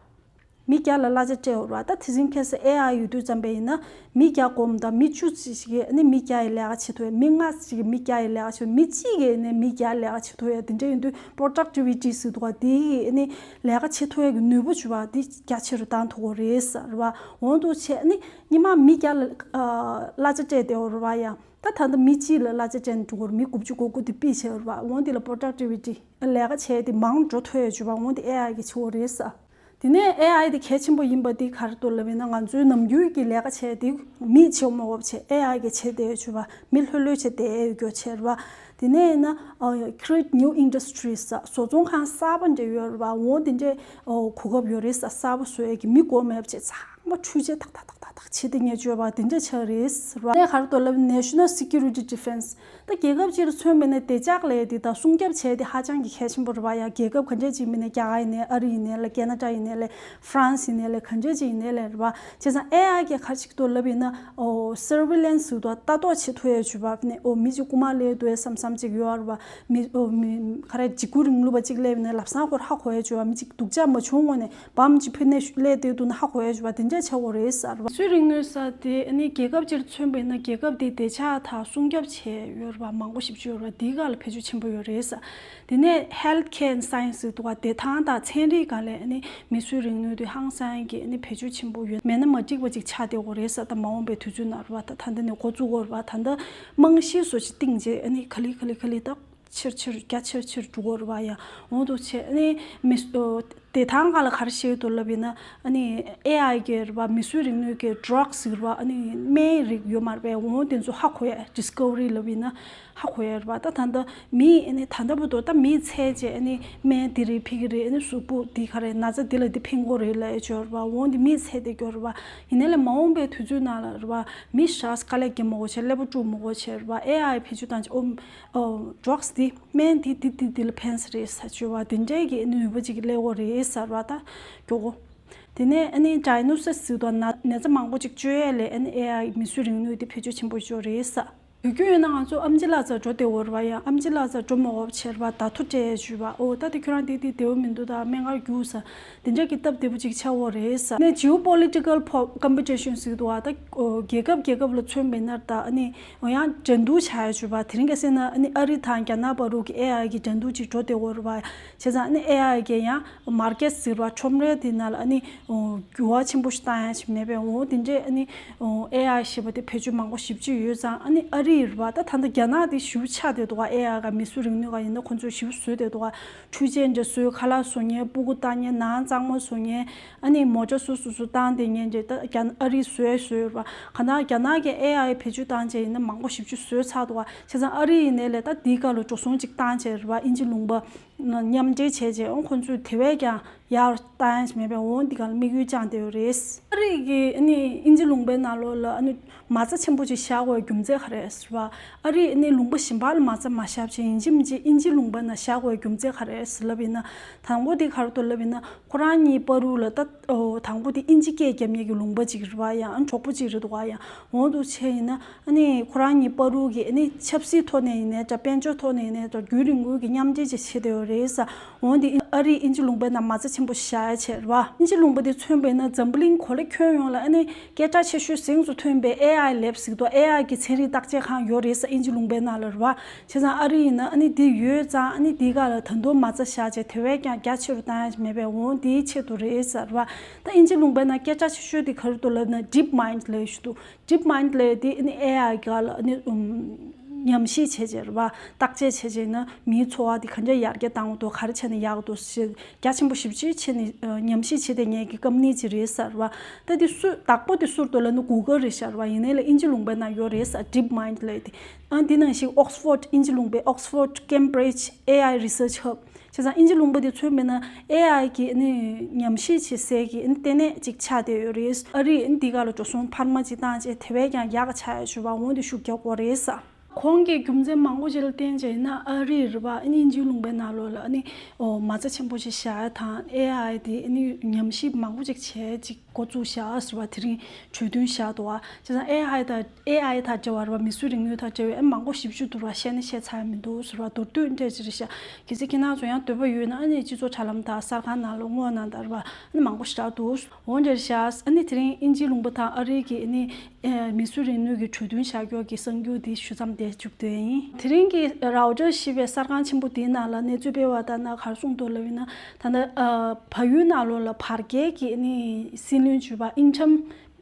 མི་བརྒྱ་ལ་གླ་ཆ་སྤྲད་ཡོད་རེད་བ། ད་དེ་རིང་ཁ་སང་ཨེ་ཨའི་ཡོད་དུས་ཙམ་པ་ཡིན་ན་མི་བརྒྱ་དགོས་མི་དང་མི་བཅུ་ཅིག་གིས་ཨ་ནི་མི་བརྒྱ་ཡི་ལས་ཀ་བྱེད་ཐུབ་ཡ། མི་ལྔ་ཅིག་གིས་མི་བརྒྱ་ཡི་ལས་ཀ་བྱེད། མི་གཅིག་གིས་ཨ་ནི་མི་བརྒྱ་ལས་ཀ་བྱེད་ཐུབ་ཡ་དེ་འདྲ་ཡིན་དུས་productivity ཟེར་འདུག་ག་དེ་ཡིས་ཨ་ནི་ལས་ཀ་བྱེད་ཐུབ་ཡ་གི་ནུས་པ་བྱུང་བ་དེ་རྒྱ་ཆེ་རུ་བཏང་ཐུབ་ཀྱི་རེད་ཟེར་བ། འོང་འདུག་བྱས་ཨ་ནི་སྔོན་མ་མི་བརྒྱ་ལ་ཨ་གླ་ཆ་སྤྲད་བསྡད་ཡོད་རེད་བ། ཡང་ད་ད་ལྟ་མི་གཅིག་ལ་གླ་ཆ་སྤྲད་ནས་འགྲོ་གི་རེད། མི་དགུ་བཅུ་གོ་དགུ་དེ་ཕུད་བྱས་ཡོད་རེད་བ། འོང་དེ་ལ་productivity ལས་ཀ་བྱས་ཏེ་མང་འགྲོ་ཐུབ་ཡ་བྱུང་བ། འོང་དེ་ཨེ་ཨའི་གིས་བྱེད་ཀྱི་རེད་ཟེར། དེ་ནས་ཨེ་ཨའི་དེ་གལ་ཆེན་པོ་ཡིན་པ་དེ་ག་རེ་འདུག་ལབ་ཡིན་ན་ང་ཚོའི་ནམ་རྒྱུན་གྱི་ལས་ཀ་བྱས་དེ་མིས་བྱེད་མ་དགོས་བྱས་ཨེ་ཨའི་གིས་བྱེད་བསྡད་ཡ་བྱུང་བ། མི་ལྷོད་ལྷོད་བྱས་བསྡད་ཡ་ཡོད་རྒྱུ་བྱས་རེད་བ། དེ་ནས་ཡིན་ན་ཨ་create new industries ཟེར་བཟོ་ཚོང་ཁང་གསར་པ་འདྲ་ཡོད་རེད་བ། འོང་དེ་འདྲས་ཨོ་གོ་སྐབས་ཡོད་རེད་ཟེར། གསར་པ་བཟོ་ཡས་ཀྱི་མི་དགོས་མེད་པ་བྱས་ཚང་མ་འཕྲུལ་ཆས་ཏག་ཏག་ཏག་ཏག་ཏག་བྱེད་དེ་ཉེ་བཅོས་པ་དེ་འདྲས་ཆགས་རེད་ཟེར་བ། ནས་ག་རེ་འདུག་ལབ་ན་national security defense ད་རྒྱལ་ཁབ་ཅིག་ལ་མཚོན་པ་ཡིན་ན་བདེ་འཇགས་ལས་དེ་དང་སྲུང་སྐྱོབ་བྱས་དེ་ཧ་ཅང་གི་གལ་ཆེན་པོ་རེད་བ། ཡང་རྒྱལ་ཁབ་ག་འདྲས་ཅིག་མིན་ན་རྒྱ་གར་ཡིན་ནའི་ཨ་རི་ཡིན་ནའི་ལ་ཀེ་ན་ཌ་ཡིན་ནའི་ལ་ཧྥ་རན་སི་ཡིན་ནའི་ལ་ག་འདྲས་ཅིག་ཡིན་ནའི་ལ་རེད་བ། བྱས་ཙང་ཨེ་ཨའི་གིས་ག་རེ་བྱེད་ཀྱི་འདུག་ལབ་ཡིན་ན་ཨོ་surveillance ཟེར་དུས་ལྟ་རྟོག་བྱེད་ཐུབ་ཡ་བྱུང་བ་ནས་ཨོ་མི་གཅིག་རྐུ་མ་སླེབས་འདུག་བསམ་བསམ་ཅིག་ཡོད་རེད་བ། མི་ཨོ་མི་ག་རེ་འཇིགས་སྐུལ་རིང་ལུགས་པ་གཅིག་སླེབས་ཡིན་ན་ལམ་སང་ཁོ་ཧ་གོ་ཡ་བྱུང་བ། མི་གཅིག་སྡུག་ཅག་མ་བྱུང་སྔོན་ནས་བམ་གཅིག་ཕུད་ནས་སླེབས་བསྡད་འདུག་ན་ཧ་གོ་ཡ་བྱུང་བ་དེ་ ཆ་ཆགས་ཡོད་རེད་ཟེར་བ། མིས་བཟོས་རིག་ནུས་ཟེར་དེ་ཨ་ནི་རྒྱལ་ཁབ་ཅིག་ལ་མཚོན་པ་ཡིན་ན་རྒྱལ་ཁབ་དེ་བདེ་འཇགས་དང་སྲུང་སྐྱོབ་བྱས་ཡོད་རེད་བ། མང་པོ་ཞེ་པོ་ཅིག་ཡོད་རེད་བ། དེའི་སྒང་ལ་བེད་སྤྱོད་ཆེན་པོ་ཡོད་རེད་ཟེར། དེ་ནས་health care and science ཟེར་འདུག་ག་བདེ་ཐང་དང་ཚན་རིག་སྒང་ལ་ཨ་ནི་མིས་བཟོས་རིག་ནུས་དེ་ཧང་སང་གི་ཨ་ནི་བེད་སྤྱོད་ཆེན་པོ་ཡོད། མེད་ན་མ་འགྲིག་པ་ཅིག་ཆགས་བསྡད་ཡོད་རེད་ཟེར། ད་མ་འོངས་པའི་དུས་ཚོད་ནང་རེད་བ། ད་ད་ལྟ་ནས་འགོ་བཙུགས་ཡོད་རེད་བ། ད་ལྟ་རྨང་གཞི་བཟོ་ཅིག་བཏིང་རྗེས་ཨ་ནི་ག་ལེ་ག་ལེ་ག་ལེ་ད་ཆེར་ཆེར་རྒྱ་ཆེར་ཆེར་འགྲོ་གི་ཡོད་རེད་བ། ཡང་འོང་དུ་ཆེ་ཨ་ནི་མི་བདེ་ཐང་སྒང་ལ་ག་རེ་བཤད་འདུག་ལབ་ཡིན་ན། ཨ་ནི་ཨེ་ཨའི་གི་རེད་བ། མིས་བཟོས་རིག་ནུས་ཀྱི་ཌྲག་ཟེར་བ། ཨ་ནི་སྨན་རིགས་ཡོད་མ་རེད་པས། འོང་དེ་ཚོ་ཧ་གོ་ཡ། ཌིས་ཀ་བ་རི་ལབ་ཡིན་ན་ཧ་གོ་ཡ་རེད་བ། ད་ད་ལྟ་མི་ཨ་ནི་ད་ལྟ་བར་དུ་ད་མི་བཙལ་རྗེས་ཨ་ནི་སྨན་འདི་རེད་ཕན་གི་རེད། ཨ་ནི་གཟུགས་པོ་འདི་ག་རེ་ན་ཚ་འདི་ལ་འདི་ཕན་གི་རེད་ལབ་ཡ་ཅིག་ཡོད་རེད་བ། འོང་དེ་མི་བཙལ་བསྡད་ཀྱི་ཡོད་རེད་བ། ཡིན་ནའི་ལས་མ་འོངས་པའི་དུས་ཚོད་ནང་ལ་རེད་བ། མི་ཞག་དཀའ་ལས་རྒྱག་མི་དགོས་བྱས། ཀླད་པ་འཁྲུག་མི་དགོས་བྱས་རེད་བ། ཨེ་ཨའི་བེད་སྤྱོད་བཏང་རྗེས་ཨོ་ཌྲག་འདི་སྨན་འདི་འདི་འདི་འདི་ལ་ཕན་ས་རེད་ཟེར་ཅིག་ཡོད་བ། དེ་འདྲའི་གི་ནུས་པ་ཅིག་སླེབས་ཡོད་རེད་ཟེར་བ། ད་མགྱོགས་པོ། དེ་ནས་ཨ་ནི་ཌའི་ནོ་སིས་ཟེར་དུས་ན་ནད་རྩ་མང་པོ་ཅིག་བཅོས་ཡས་ལ་ཨ་ནི་ཨེ་ཨའི་མིས་བཟོས་རིག་ནུས་དེ་བེད་སྤྱོད་ཆེན་པོ་ཅིག་ཡོད་རེད་ཟེར། དུས་རྒྱུན་ཡིན་ན་ང་ཚོ་ཨེམ་ཆི་ལག་རྩལ་འགྲོ་བསྡད་ཡོད་རེད་བ། ཡང་ཨེམ་ཆི་ལག་རྩལ་འགྲོ་མ་དགོས་བྱས་རེད་བ། བརྡ་ཐོ་སྤྲད་ཡས་ཅིག་ཡོད་བ། ཨོ་ད་དེ་ཁྱོད་རང་དེ་དེ་བདེ་པོ་མི་འདུག་ད་སྨན་ཁང་རྒྱུགས་ཟེར། དེ་འདྲ་གི་སྟབས་བདེ་པོ་ཅིག་ཆགས་ཡོད་རེད་ཟེར། ནས་ཇིའོ་པོ་ལི་ཊི་ཀལ་ཀོམ་པི་ཊི་ཤན་ཟེར་འདུག་བ། ད་རྒྱལ་ཁབ་རྒྱལ་ཁབ་ལ་མཚོན་པ་ཡིན་ན་ད་ཨ་ནི་ཡང་འགྲན་བསྡུར་བྱ་ཡས་ཅིག་ཡོད་བ། དེ་རིང་ཁ་སང་ན་ཨ་ནི་ཨ་རི་དང་རྒྱ་ནག་བར་དུ་གི་ཨེ་ཨའི་གི་འགྲན་བསྡུར་ཅིག་འགྲོ་བསྡད་ཡོད་རེད་བ། བྱས་ཙང་ཨ་ནི་ཨེ་ཨའི་གི་ཡང་མར་ཀེ་ཊི་ཟེར་བ། ཁྲོམ་རའི་དེ་ནང་ལ་ཨ་ནི་འགྱུར་བ་ཆེན་པོ་ཞིག་བཏང་ཡ་ཞིག་མེད་པས། འོ་དེ་འདྲའི་ཨ་ནི་ཨེ་ཨའི་ཞེས་པ་དེ་བེད་སྤྱོད་མང་པོ་ཞེ་པོ་ཅིག་ཡོད་ཙང་། ཨ་ནི་ཨ་རི་རེད་བ། ད་ད་ལྟ་རྒྱ་ནག་དེ་ཞེ་པོ་ཆགས་བསྡད་འདུག་ག་ཨེ་ཨའི་སྒང་མིས་བཟོས་རིག་ནུས་སྒང་ཡིན་ན་ཁོང་ཚོས་ཞེ་པོ་བཟོས་བསྡད་འདུག་ག་འཕྲུལ་ཆས་འདྲ་བཟོས། ཁ་ལག་བཟོ་མཁན། སྤུ་གུ་བལྟ་མཁན། ནང་གཙང་མ་བཟོ་མཁན། ཨ་ནི་མོ་ཊ་སོ་སོ་སོ་བཏང་བསྡད་མཁན་འདྲ། ད་རྒྱ་ཨ་རིས་བཟོས་བཟོས་རེད་བ། གང་ལྟར་རྒྱ་ནག་གི་ཨེ་ཨའི་བེད་སྤྱོད་བཏང་བྱས་ཡིན་ན་མང་པོ་ཞེ་པོ་ཅིག་བཟོས་ཚར་འདུག་ག་བྱས་ཙང་ཨ་རི་ཡིན་ནའི་ལས་ད་འདིའི་སྒང་ལ་འགྲོ་སོང་ཅིག་བཏང་བྱས་རེད་བ། དབྱིན་ཇི་ལུང་པ་མཉམ་འབྲེལ་བྱས་རྗེས་ཨང་ཁོང་ཚོས་དེ་བས་ཀྱང་ཡར་བཏང་ཡ་ཞིག་མེད་པས། འོང་འདི་ག་ལ་དམིགས་ཡུལ་བཅངས་བསྡད་ཡོད་རེད། ཨ་རི་གིས་ཨ་ནི་དབྱིན་ཇི་ལུང་པའི་ནང་ལོགས་ལ་ཨ་ནི་མ་རྩ་ཆེན་པོ་ཅིག་བཞག་དགོས་རྒྱུ་མཚན་ག་རེ་རེད་ཟེར་བ། ཨ་རིས་ཨ་ནི་ལུང་པ་གཞན་པ་ལ་མ་རྩ་མ་བཞག་བྱས་ཡིན་གཅིག་མིན་གཅིག་དབྱིན་ཇི་ལུང་པའི་ནང་བཞག་དགོས་རྒྱུ་མཚན་ག་རེ་རེད་ཟེར་ལབ་ཡིན་ན། དང་པོ་དེ་ག་རེ་འདུག་ལབ་ཡིན་ན། ཁོ་རང་གཉིས་བར་དུ་ལ་ད་ཨོ་དང་པོ་དེ་དབྱིན་ཇི་སྐད་རྒྱབ་མཁན་གྱི་ལུང་པ་ཅིག་རེད་བ། ཡང་གྲོགས་པོ་ཅིག་རེད་འདུག་ག་ཡང་འོང་འདུག་བྱས་ཡིན་ན། ཨ་ནི་ཁོ་རང་གཉིས་བར་དུ་གི་ཨ་ནི་ཆབ་སྲིད་ཐོག་ནས་ཡིན་ནའི་འདྲ། དཔལ་འབྱོར་ཐོག་ནས་ཡིན་ནའི་འདྲ། རྒྱུན་རིང་པོའི་གི་མཉམ་འབྲེལ་ཅིག་བྱེད་བསྡད་ཡོད་རེད་ཟེར། འོན་ཏེ་ཨ་རིས་དབྱིན་ཇི་ལུང་པའི་ནང་མ་རྩ་ཆེན་པོ་བཞག་ཡ་བྱས་རེད་བ། དབྱིན་ཇི་ལུང་པ་དེ་མཚོན་པ་ཡིན་ན་འཛམ་བུ་གླིང་གོ་ལ་ཁྱོན་ཡོངས་ལ་ཨ་ནི་སྐད་གྲགས་ཆེ་ཤོས་གཟེངས་སུ་ཐོན་པའི་ཨེ་ཨའི་ལེབ་ཟེར་འདུག་ཨེ་ཨའི་གི་ཚན་རིག་བརྟག་དཔྱད་ཁང་ཡོད་རེད་ཟེར། དབྱིན་ཇི་ལུང་པའི་ནང་ལ་རེད་བ། བྱས་ཙང་ཨ་རི་ཡིན་ན་ཨ་ནི་འདི་ཡོད་ཙང་ཨ་ནི་འདི་ག་ལ་ད་དུང་མ་རྩ་བཞག་བྱས་དེ་བས་ཀྱང་རྒྱ་ཆེ་རུ་བཏང་ཡ་མེད་པས། འོ་འདིའི་ཆེད་དུ་རེད་ཟེར་བ། ད་དབྱིན་ཇི་ལུང་པའི་ནང་སྐད་གྲགས་ཆེ་ཤོས་དེ་ག་རེ་འདུག་ལབ་ན་ཌིབ་མའིན་ཌི་ལབ་ཡ་ཞིག་འདུག་ཌིབ་མའིན་ཌི་ལབ་ཡ་དེ་ཨ་ནི་ཨེ་ཨའི་ག་ལ་ཨ་ནི་ཨུམ་ཉམས་ཞིབ་བྱས་བྱས་རེད་བ། བརྟག་དཔྱད་བྱས་བྱས་ན་མིའི་འཚོ་བ་དེ་ག་འདྲ་ཡར་རྒྱས་བཏང་འདུག་ག་རེ་བྱས་ན་ཡག་འདུག་ཞེས་རྒྱ་ཆེན་པོ་ཞེ་པོ་ཅིག་བྱས་ནས་ཨ་ཉམས་ཞིབ་བྱས་བསྡད་མཁན་གྱི་ཀམ་ནི་ཅིག་རེད་ཟེར་བ། ད་དེ་སུ་བདག་པོ་དེ་སུ་རེད་འདུག་ལབ་ན་གུ་གལ་རེད་ཤག་རེད་བ། ཡིན་ནའི་ལས་དབྱིན་ཇི་ལུང་པའི་ནང་ཡོད་རེད་ཟེར། ཌིབ་མའིན་ཌི་ལབ་ཡ་དེ། ཨ་འདི་ནང་བཞིན་ཨོག་སི་ཕོར་ཌི་དབྱིན་ཇི་ལུང་པའི་Oxford Cambridge ཨེ་ཨའི་Research Hub། བྱས་ཙང་དབྱིན་ཇི་ལུང་པ་དེ་མཚོན་པ་ཡིན་ན་ཨེ་ཨའི་གི་ཨ་ནི་ཉམས་ཞིབ་བྱེད་སའི་གི་ཨ་ནི་ལྟེ་གནས་ཅིག་ཆགས་བསྡད་ཡོད་རེད། ཨ་རིས་ཨ་ནི་འདི་ག་ལ་འགྲོ་སོང་འཕར་མ་ཅིག་བཏང་བྱས་དེ་བས་ཀྱང་ཡག་ག་ཆགས་ཡ་ཞུ་བ། འོ་འདི་ཤུགས་རྒྱག་དགོས་རེད་ཟེར། གོང་གི་རྒྱུ་མཚན་མང་པོ་ཅིག་ལ་བརྟེན་བྱས་ཡིན་ན་ཨ་རིས་རེད་བ། ཨ་ནི་དབྱིན་ཇི་ལུང་པའི་ནང་ལོགས་ལ་ཨ་ནི་ཨོ་མ་རྩ་ཆེན་པོ་ཅིག་བཞག་ཡ་དང་ཨེ་ཨའི་དེ་ཨ་ནི་ཉམས་ཞིབ་མང་པོ་ཅིག་བྱས་ཅིག་འགོ་བཙུགས་བཞག་ཟེར་བ། དེ་རིང་གྲོས་མཐུན་བཞག་འདུག་བ། བྱས་ཙང་ཨེ་ཨའི་དང་ཨེ་ཨའི་དང་འབྲེལ་བ་རེད་བ། མིས་བཟོས་རིག་ནུས་དང་འབྲེལ་བའི་ཨ་མང་པོ་ཞེ་པོ་ཅིག་འདུག་བ། བཤད་ན་བཤད་ཚར་ཡ་མི་འདུག་ཟེར་བ། མདོར་བསྡུས་འདྲ་ཅིག་རེད་ཤག་གལ་སྲིད་ཁྱེད་རང་ཚོ་ཡང་འདོད་པ་ཡོད་ན་ཨ་ནི་སྤྱི་ཚོགས་དྲ་ལམ་དང་གསར་ཁང་ནང་ལ་བསྔོག་གནང་དང་རེད་བ། ཨ་ནི་མང་པོ་ཞེ་དྲག་འདུག་འོ་འདྲ་རེད་ཤག་ཨ་ནི་དེ་རིང་དབྱིན་ཇིའི་ལུང་པ་དང་ཨ་རིའི་གི་ཨ་ནི་ཨེ་མིས་བཟོས་རིག་ནུས་ཀྱི་གྲོས་མཐུན་བཞག་རྒྱུ་གི་གསར་འགྱུར་འདི་ཞུ་མཚམས་འདིར་མཇུག་བསྡུས་ཡིན། དེ་རིང་གི་Reuters ཞེས་པའི་གསར་ཁང་ཆེན་པོ་འདིའི་ནང་ལ་གནས་ཚུལ་སྤེལ་བ་ལྟར་ན་ག་རེ་གསུངས་འདུག་ལབ་ཡིན་ན། ད་ལྟ་ཨ་བལ་ཡུལ་ནང་ལོགས་ལ་བར་བརྒལ་གྱི་ཨ་ནི་སྲིད་བློན་ཞུས་པ། Interim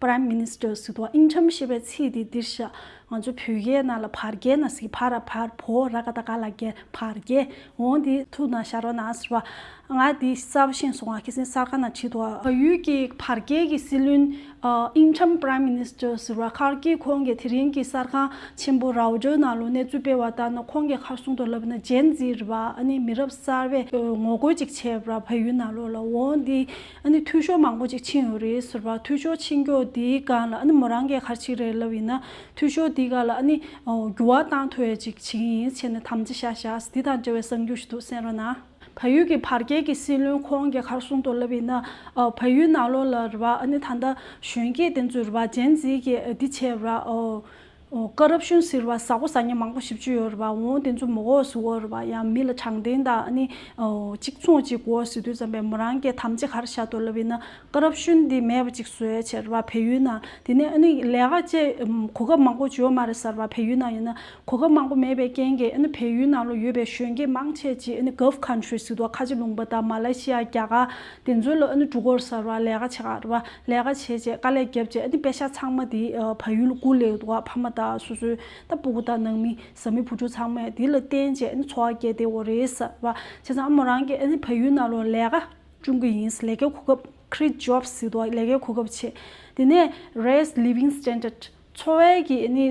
Prime Minister ཟེར་འདུག Interim ཞེས་པའི་ཚིག་འདི་འདིར་བཞག་ང་ཚོ་བོད་སྐད་ནང་ལ་བར་བརྒལ་ན་ཟེར། བ་ར་བར་བོ་ར་ག་བཏགས་རྒ་ལ་བརྒལ། བར་བརྒལ། འོ་འདི་ཐུགས་ནང་བཞག་རོགས་གནང་ཟེར་བ། ང་འདི་གསར་པ་ཤེས་སོང་ང་། ཁ་སང་གསར་ཁང་ནང་བྲིས་འདུག་བལ་ཡུལ་གྱི་བར་བརྒལ་གྱི་སྲིད་བློན་ཨ་Interim Prime Minister ཟེར་བ་ཁར་ཀི་ཁོང་གིས་དེ་རིང་གི་གསར་ཁང་ཆེན་པོ་Reuters ནང་ལོགས་གནས་ཚུལ་སྤེལ་བ་ལྟར་ན། ཁོང་གིས་ག་རེ་གསུངས་འདུག་ལབ་ན། Gen Z རེད་བ། ཨ་ནི་མི་རབས་གསར་པས་ཨ་ངོ་རྒོལ་ཅིག་བྱས་པ་རེད་བལ་ཡུལ་ནང་ལོགས་ལ། འོ་འདི་ཨ་ནི་འཐུས་ཤོར་མང་པོ་ཅིག་ཕྱིན་ཡོད་རེད་ཟེར་བ། འཐུས་ཤོར་ཕྱིན་རྒྱུ་འདིའི་སྒང་ལ་ཨ་ནི་མོ་རང་གིས་ག་རེ་བྱས་རེད་ལབ་ཡིན་ན། འཐུས་ཤོར་འདིའི་སྒང་ལ་ཨ་ནི་ཨོ་འགྱུར་བ་བཏང་ཐུབ་ཡ་ཅིག་བྱེད་ཀྱི་ཡིན་བྱས་ནས་དམ་བཅའ་བཞག་བཞག་འདི་དང་འབྲེལ་བའི་གསར་འགྱུར་ཞིག་འདུག་གསན་རོགས་གནང་། བལ་ཡུལ་གྱི་བར་བརྒལ་གྱི་སྲིད་བློན་ཁོང་གིས་ག་རེ་གསུངས་འདུག་ལབ་ཡིན་ན། ཨོ་བལ་ཡུལ་ནང་ལོགས་ལ་རེད་བ། ཨ་ནི་ད་ལྟ་གཞོན་སྐྱེས་དེ་ཚོས་རེད་བ། Gen Z གིས་འདི་བྱས་པ་རེད་བ། ཨོ་ ཨོ་ཀ་རབ་ཤོན་ཟེར་བ་ཟ་གོ་ཟ་མཁན་མང་པོ་ཞེ་པོ་ཅིག་ཡོད་རེད་བ། འོ་དེ་ཚོ་མི་དགོས་ཟེར་གོ་རེད་བ། ཡང་མི་ལ་དྲང་བདེན་དང་ཨ་ནི་ཨོ་གཅིག་མཚུངས་གཅིག་དགོས་ཟེར་དུས་ཙམ་པས་མོ་རང་གིས་དམ་བཅའ་ག་རེ་བཞག་འདུག་ལབ་ཡིན་ན། ཀ་རབ་ཤོན་འདི་མེད་པ་ཅིག་བཟོས་བྱས་རེད་བ། བལ་ཡུལ་ནང་དེ་ནས་ཨ་ནི་ལས་ཀ་བྱེད་གོ་སྐབས་མང་པོ་ཅིག་ཡོད་མ་རེད་ཟེར་བ། བལ་ཡུལ་ནང་ཡིན་ན་གོ་སྐབས་མང་པོ་མེད་པའི་རྐྱེན་གྱིས་ཨ་ནི་བལ་ཡུལ་ནང་ལ་ཡོད་པའི་གཞོན་སྐྱེས་མང་ཆེ་ཅིག་ཨ་ནི་གྷལཕ་ཁན་ཊི་རི་ཟེར་དུས་ཁ་ཆེ་ལུང་པ་དང་མ་ལེ་ཤི་ཡ། རྒྱ་གར། དེ་ཚོ་ལ་ཨ་ནི་འགྲོ་གི་ཡོད་ཟེར་བ། ལས་ཀ་བྱེད་ག་རེད་བ། ལས་ཀ་བྱས་བྱས་དཀའ་ལས་བརྒྱབ་བྱས་ཨ་ནི་པེ་ཤག་ཚང་མ་དེ་ཨ་བལ་ཡུལ་ལ་བསྐུར་སླེབས་འདུག་ག་ཕ་མ་དང་སོ་སོའི་ད་སྤུ་གུ་དང་ནང་མི་བཟའ་མི་བུ་ཕྲུག་ཚང་མས་དེ་ལ་བརྟེན་བྱས་ཨ་ནི་འཚོ་བ་སྐྱེལ་བསྡད་ཡོད་རེད་ཟེར་བ། བྱས་ཙང་ཨ་མོ་རང་གིས་ཨ་ནི་བལ་ཡུལ་ནང་ལ་ལས་ཀ་སྐྲུན་གྱི་ཡིན། ལས་ཀའི་གོ་སྐབས། create jobs ཟེར་འདུག་ག་ལས་ཀའི་གོ་སྐབས་བྱས། དེ་ནས་raise living standard། འཚོ་བའི་གི་ཨ་ནི་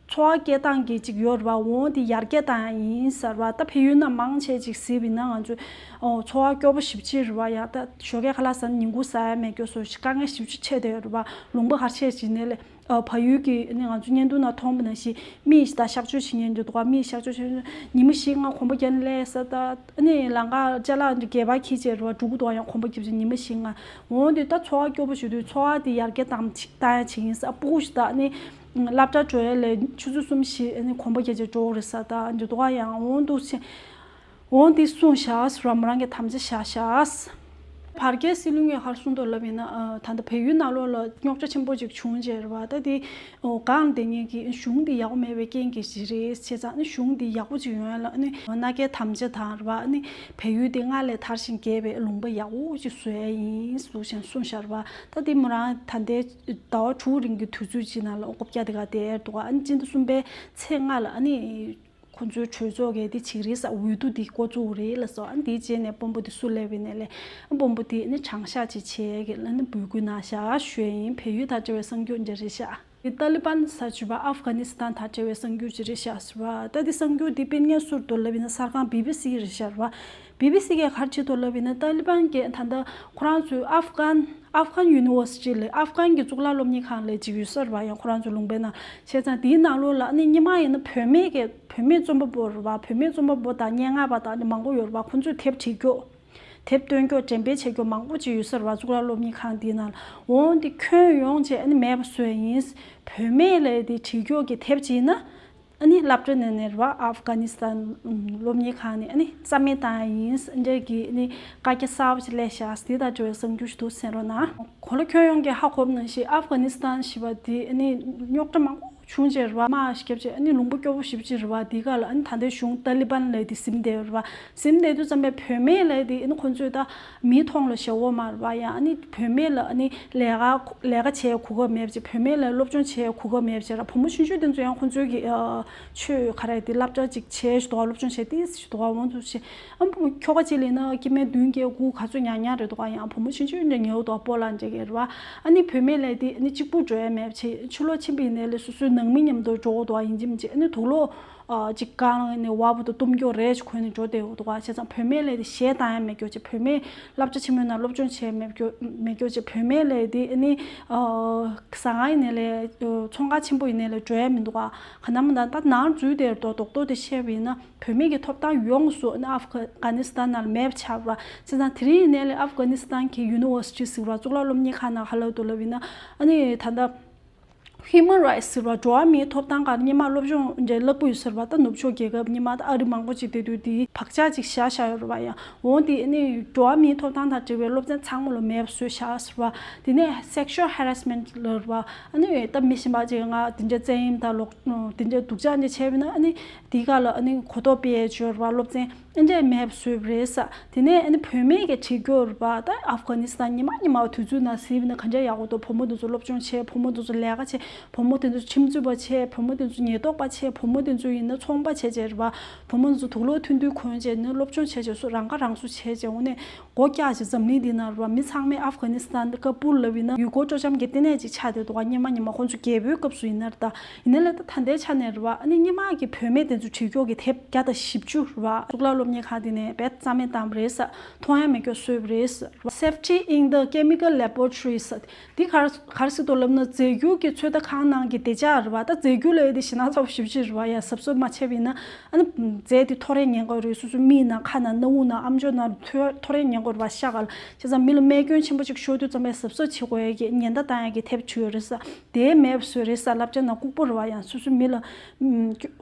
འཚོ་བ་སྐྱེལ་སྟངས་ཀྱི་ཅིག་ཡོད་རེད་བ། འོ་དེ་ཡར་རྒྱས་བཏང་ཡ་ཡིན་ཟེར་བ། ད་བལ་ཡུལ་ནང་མང་ཆེ་ཅིག་གཟིགས་པ་ཡིན་ན་ང་ཚོ་ཨོ་འཚོ་བ་སྐྱོ་པོ་ཞེ་པོ་ཅིག་རེད་བ། ཡང་ད་ཞོགས་ཀས་ཁ་ལག་ཟ་ན་ཉིན་གུང་ཟ་ཡ་མེད། སྐྱོ་སོ་ཞིག་དཀའ་ངལ་ཞེ་པོ་ཅིག་འཕྲད་བསྡད་ཡོད་རེད་བ། ལུང་པ་ག་རེ་བྱས་ཅིག་ནས་ལས་ཨ་བལ་ཡུལ་གྱི་ཨ་ནི་ང་ཚོ་བརྙན་ཐུང་ནང་མཐོང་པ་ནང་བཞིན་མི་ཞིག་ད་གཤག་བཅོས་བྱེད་མཁན་འདུག་ག་མི་གཤག་བཅོས་བྱེད་ཉི་མ་བཞི་ལྔ་གོམ་པ་རྒྱབ་ནས་སླེབས་ས། ད་ཨ་ནི་ལམ་ཁ་ཅ་ལག་འདི་སྒལ་པར་འཁྱེར་བྱས་རེད་བ། འགྲོ་གི་འདུག་ག་ཡང་གོམ་པ་རྒྱབ་བྱས་ཉི་མ་བཞི་ལྔ། འོ་འདི་ད་འཚོ་བ་སྐྱོ་པོ་ཞིག་འདུག་འཚོ་བ་འདི་ཡར་རྒྱས་བཏང་བཏང་ཡ་བྱེད་ཀྱི་ཡིན་ཟེར། ཨ་སྤུ་གུ་ཞིག་ད་ཨ་ནི་སློབ་གྲྭ་འགྲོ་ཡ་ལས་ཆུ་ཚོད་གསུམ་བཞི་ཨ་ནི་གོམ་པ་རྒྱབ་བྱས་འགྲོ་གི་རེད་ཟེར། ད་འདི་འདུག་ག་ཡང་འོ་འདུག་བྱས། འོ་འདི་གསུངས་བཞག་ཟེར་བ། མོ་རང་གིས་དམ་བཅའ་བཞག་བཞག་བར་བརྒལ་སྲིད་བློན་གྱིས་ག་རེ་གསུངས་འདུག་ལབ་ཡིན་ན། ཨ་ད་ལྟ་བལ་ཡུལ་ནང་ལོགས་ལ་རྙོག་དྲ་ཆེན་པོ་ཅིག་བྱུང་བྱས་རེད་བ། ད་དེ་ཨོ་སྒང་དེ་ངེད་ཀྱི་གཞུང་འདི་ཡག་པོ་མེད་པའི་རྐྱེན་གྱིས་ཞིག་རེད། བྱས་ཙང་ནི་གཞུང་འདི་ཡག་པོ་ཅིག་ཡོང་ཡ་ལ་ནི་མནའ་སྐྱེལ་དམ་བཅའ་དང་རེད་བ། ནི་བལ་ཡུལ་འདི་སྔར་ལས་དར་ཞིང་རྒྱས་པའི་ལུང་པ་ཡག་པོ་ཅིག་བཟོ་ཡ་ཡིན་ཟེར་བཞིན་གསུངས་བཞག་རེད་བ། ད་དེ་མོ་རང་ད་ལྟའི་ཟླ་བ་དྲུག་རིང་གི་དུས་ཚོད་ཅིག་ནང་ལ་ལྐོག་རྒྱག་དེ་ག་དེ་འདུག་ག་ཨ་ནི་སྤྱི་ཟླ་གསུམ་པའི་ཚེས་ལྔ་ལ་ཨ་ནི། ཁོ་ཚོའི་གྲོས་ཚོགས་ཀྱིས་འདི་བྱེད་ཀྱི་རེད་ཟེར། འོས་བསྡུ་འདི་འགོ་བཙུགས་རེད་ལབ་སོང་། ཨ་འདིའི་རྗེས་ནས་དཔོན་པོ་འདི་སུ་སླེབས་པ་ཡིན་ནའི་ལས་དཔོན་པོ་འདི་ནི་དྲང་གཞག་ཅིག་བྱེད་ཀྱི་ལ་ནི་འབོད་སྐུལ་གནང་བཞག་ཞུ་ཡ་ཡིན། བལ་ཡུལ་དང་འབྲེལ་བའི་གསར་འགྱུར་འདི་རེད་ཤག་ཏཱ་ལི་བན་ཟེར་བ་ཨབ་གྷ་ནི་སི་ཐན་དང་འབྲེལ་བའི་གསར་འགྱུར་ཅིག་རེད་ཤག་ཟེར་བ། ད་འདི་གསར་འགྱུར་འདི་སྤེལ་མཁན་སུ་རེད་འདུག་ལབ་ཡིན་ན་གསར་ཁང་བི་བི་སི་རེད་ཤག་རེད་བ། བི་བི་སི་གིས་ག་རེ་བྱེད་འདུག་ལབ་ཡིན་ན་ཏཱ་ལི་བན་གྱིས་ད་ལྟ་ཁོ་རང་ཚོའི་ཨབ་གྷན་ཨབ་གྷན་ཡུ་ནི་ཝར་སི་ཊི་ལབ། ཨབ་གྷན་གྱི་གཙུག་ལག་སློབ་གཉེར་ཁང་ལབ་ཅིག་ཡོད་ས་རེད་བ། ཡང་ཁོ་རང་ཚོའི་ལུང་པའི་ནང་། བྱས་ཙང་དེའི་ནང་ལོགས་ལ་ཨ་ནི་སྔོན་མ་ཡིན་ན་བུད་མེད་ཀྱི་བུད་མེད་རྩོམ་པ་པོ་རེད་བ། བུད་མེད་རྩོམ་པ་པོ་དང་སྙན་ངག་པ་དང་ཨ་ནི་མང་པོ་ཡོད་རེད་བ། ཁོ་ཚོས་དེབ་བྲིས་རྒྱུ། དེབ་སྟོན་རྒྱུ། འགྲེམས་སྤེལ་བྱེད་རྒྱུ་མང་པོ་ཅིག་ཡོད་ས་རེད་བ། གཙུག་ལག་སློབ་གཉེར་ཁང་དེའི་ནང་ལ། འོ་འདི་ཁྱོན་ཡོངས་བྱས་ཨ་ནི་མེད་པ་བཟོས་ཡིན། བུད་མེད་ལབ་དེ་བྲིས་རྒྱུ་གི་དེབ་ཅིག་ཡིན་ན། ཨ་ནི་སློབ་གྲྭ་ནས་ནས་རེད་བ། ཨབ་གྷ་ནི་སི་ཐན་སློབ་གཉེར་ཁང་ནས་ཨ་ནི་རྩ་མེད་བཏང་ཡ་ཡིན། འདྲ་གི་ཨ་ནི་བཀའ་རྒྱ་གསར་པ་ཅིག་སླེབས་ཤག་དེ་དང་འབྲེལ་བའི་གསར་འགྱུར་ཞིག་འདུག་གསན་རོགས་གནང་། གོ་ལ་ཁྱོན་ཡོངས་ཀྱིས་ཧ་གོ་བ་ནང་བཞིན་ཨབ་གྷ་ནི་སི་ཐན་ཞེས་པ་དེ་ཨ་ནི་རྙོག་དྲ་མང་པོ་བྱུང་རྗེས་རེད་བ། དམག་ཞིག་བརྒྱབ་རྗེས་ཨ་ནི་ལུང་པ་སྐྱོ་པོ་ཞེ་པོ་ཅིག་རེད་བ། དེ་ག་ལ་ཨ་ནི་ད་ལྟའི་གཞུང་ཏཱ་ལི་བན་ལབ་དེ་ཟིན་བསྡད་ཡོད་རེད་བ། ཟིན་བསྡད་དུས་ཙམ་པའི་བུད་མེད་ལབ་དེ་ཨ་ནི་ཁོ་ཚོས་ད་མིའི་མཐོང་ལ་ཞེ་པོ་མ་རེད་བ། ཡང་ཨ་ནི་བུད་མེད་ལ་ཨ་ནི་ལས་ཀ་ལས་ཀ་བྱེད་གོ་སྐབས་མེད་པ་བྱས། བུད་མེད་ལ་སློབ་སྦྱོང་བྱེད་གོ་སྐབས་མེད་པ་བྱས་ར། བུ་མོ་ཆུང་ཆུང་དེ་ཚོ་ཡང་ཁོ་ཚོའི་གི་ཨ་ཆོས་ག་རེ་དེ་སློབ་གྲྭ་ཅིག་བྱས་ཞུ་དོ། སློབ་སྦྱོང་བྱས་ཏེ་ཞུ་དོ། འོང་དུ་བྱས། ཨ་ཁྱོ་ག་ཅིག་ལ་ཡིན་ན་སྐྱེ་དམན་བདུན་བརྒྱད་དགུ་ག་ཚོད་ཉར་ཉར་རེད་འདུག་ག་ཡང་བུ་མོ་ཆུང་ཆུང་འདྲ་ཉལ་འདུག་སྤོ་ལགས་འདྲ་གི་རེད་བ། ཨ་ནི་བུད་མེད་ལབ་དེ་ཨ་ནི་གཅིག་པུ་འགྲོ་ཡ་མེད་པ་བྱས། ཕྱི་ལོགས་ཕྱིན་པ་ཡིན་ནའི་ལས་སོ་སོའི་ནང་མི་མཉམ་དུ་འགྲོ་གི་འདུག་ག་ཡིན་གཅིག་མིན་གཅིག་ཨ་ནི་དུག་ལོག་ཨ་གཅིག་བཀང་ནས་བ་བུ་དང་གཏུམ་སྐྱོ་རེ་ཅིག་གོན་ནས་འགྲོ་བསྡད་ཡོད་འདུག་ག་བྱས་ཙང་བུད་མེད་ལབ་དེ་གཞས་བཏང་ཡ་མེད་སྐྱོ་བྱས། བུད་མེད་སློབ་གྲྭ་ཆེན་མོའི་ནང་སློབ་སྦྱོང་བྱས་མེད་སྐྱོ་མེད་སྐྱོ་བྱས། བུད་མེད་ལབ་དེ་ཨ་ནི་ཨ་ཟ་ཁང་ཡིན་ནའི་ལས་ཚོང་ཁང་ཆེན་པོ་ཡིན་ནའི་ལས་འགྲོ་ཡ་མི་འདུག་ག་ག་ན་མ་ན་ད་ནང་འཛུལ་བསྡད་འདུག་རྡོག་རྡོག་དེ་བཤད་པ་ཡིན་ན། བུད་མེད་ཀྱི་ཐོབ་ཐང་ཡོངས་སུ་ཨ་ནི་ཨབ་གྷ་ནི་སི་ཐན་ནང་ལ་མེད་པ་ཆགས་པ། བྱས་ཙང་དེ་རིང་ཡིན་ནའི་ལས་ཨབ་གྷ་ནི་སི་ཐན་གྱི་ཡུ་ནི་ཝར་སི་ཊི་ཟེར་བ་གཙུག་ལག་སློབ་གཉེར་ཁང་ནང་ག་ལབ་འདུག་ལབ་ཡིན་ན། ཨ་ནི་ད་ལྟ་ཧིའུ་མན་རའིཊ་སི་ཟེར་བ་འགྲོ་བ་མིའི་ཐོབ་ཐང་སྒང་སྔོན་མ་སློབ་སྦྱོང་འདྲ་སླ་པོ་ཡོད་ཟེར་བ། ད་ནུབ་ཕྱོགས་རྒྱལ་ཁབ་སྔོན་མ་ད་ཨ་རི་མང་པོ་ཅིག་བསྡད་དུས་དེའི་བག་ཆགས་ཅིག་བཞག་བཞག་ཡོད་རེད་བ། ཡང་འོང་དེ་ཨ་ནི་འགྲོ་བ་མིའི་ཐོབ་ཐང་དང་འབྲེལ་བའི་སློབ་ཚན་ཚང་མ་ལ་མེད་པ་བཟོས་བཞག་ཟེར་བ། དེ་ནས་སེག་ཤུ་ཨལ་ཧེ་རེ་སི་མེན་ཊི་ལབ་རེད་བ། ཨ་ནི་ད་མི་གཞན་པ་ཅིག་ང་དེ་འདྲ་བཙན་གཡེམ་དང་ལོག་དེ་འདྲ་སྡུག་ཅག་འདྲ་བྱས་པ་ཡིན་ན་ཨ་ནི། དེའི་སྒང་ལ་ཨ་ནི་གོ་རྟོགས་སྤེལ་ཡས་ཅིག་ཡོད་རེད་བ། སློབ་ཚན་ཨེ་འདྲས་མེད་པ་བཟོས་པ་རེད་ཟེར། དེ་ནས་ཨ་ནི་བུད་མེད་ཀྱི་བྲིས་སྐྱོར་རེད་བ། ད་ཨབ་གྷ་ནི་སི་ཐན་ཉི་མ་ཉི་མ་དུས་ཚོད་ནང་གཟིགས་པ་ན་ག་འདྲས་ཡག་པོ་འདུག་བུ་མོ་དེ་ཚོ་སློབ་སྦྱོང་བྱས། བུ་མོ་དེ་ཚོ་ལས་ཀ་བྱས། བུ་མོ་དེ་ཚོ་ཁྱིམ་མཚེས་པ་བྱས། བུ་མོ་དེ་ཚོ་ཉེན་རྟོག་པ་བྱས། བུ་མོ་དེ་ཚོ་ཡིན་ན་ཚོང་པ་བྱས་བྱས་རེད་བ། བུ་མོ་དེ་ཚོ་དུག་ལོག་ཐུང་ཐུང་གོན་བྱས་ནས་སློབ་སྦྱོང་བྱས་བྱས་སུ་རང་ཁ་རང་གསོ་བྱས་བྱས། འོ་ནས་སྒོ་བཀྱག་བྱས། འཛམ་གླིང་འདི་ནང་རེད་བ། མི་ཚང་མས་ཨབ་གྷ་ནི་སི་ཐན་ཀ་པུར་ལབ་ཡིན་ན་ཡུལ་སྐོར་སྤྲོ་འཆམ་གྱི་ལྟེ་གནས་ཅིག་ཆགས་བསྡད་འདུག་ག་སྔོན་མ་ཉི་མ་ཁོང་ཚོ་རྒྱལ་པོའི་སྐབས་སུ་ཡིན་ན་རེད་ད། ཡིན་ནའི་ལས་ད་ད་ལྟའི་ཆ་ནས་རེད་བ། ཨ་ནི་སྔོན་མ་གི་བུད་མེད་དེ་ཚོ་བྲིས་སྐྱོར་གྱི་དེབ་བརྒྱ་དང་བཞི་བཅུ་རེད་བ། གཙུག་ལག་སློབ་ གཉིས་ཁང་དེ་ནས་རྦད་རྩ་མེད་བཏང་བ་རེད་ས། མཐོང་ཡ་མེད་སྐྱོ་བཟོས་པ་རེད་ས། Safety in the chemical laboratories། འདི་ག་རེ་ག་རེ་ཟེར་དུས་ལབ་ན་རྫས་འགྱུར་གྱི་ཚོད་ལྟ་ཁང་ནང་གི་བདེ་འཇགས་རེད་བ། ད་རྫས་འགྱུར་ལབ་ཡ་དེ་ཞེད་སྣང་ཚ་པོ་ཞེ་པོ་ཅིག་རེད་བ། ཡ་གཟབ་གཟབ་མ་བྱས་པ་ཡིན་ན་ཨ་ནི་རྫས་དེ་ཐོ་རེ་ཉན་གྱི་རེད། སོ་སོའི་མིག་ནང་ཁ་ནང་སྣ་བུག་ནང་ཨམ་ཅོག་ནང་ཐོ་ཐོ་རེ་ཉན་གྱི་རེད་བ། ཤ་ག་ལ་བྱས་ཙང་མི་ལ་རྨས་སྐྱོན་ཆེན་པོ་ཅིག་ཤོར་དུས་ཙམ་པའི་གཟབ་གཟབ་བྱེད་དགོས་ཡ་གི་ཉེན་བརྡ་བཏང་ཡ་གི་དེབ་བྲིས་ཡོད་རེད་ས། དེ་མེད་པ་བཟོས་རེད་ས། བསླབ་བྱ་ནང་ལྐུགས་པ་རེད་བ། ཡང་སོ་སོའི་མི་ལ་ཨམ།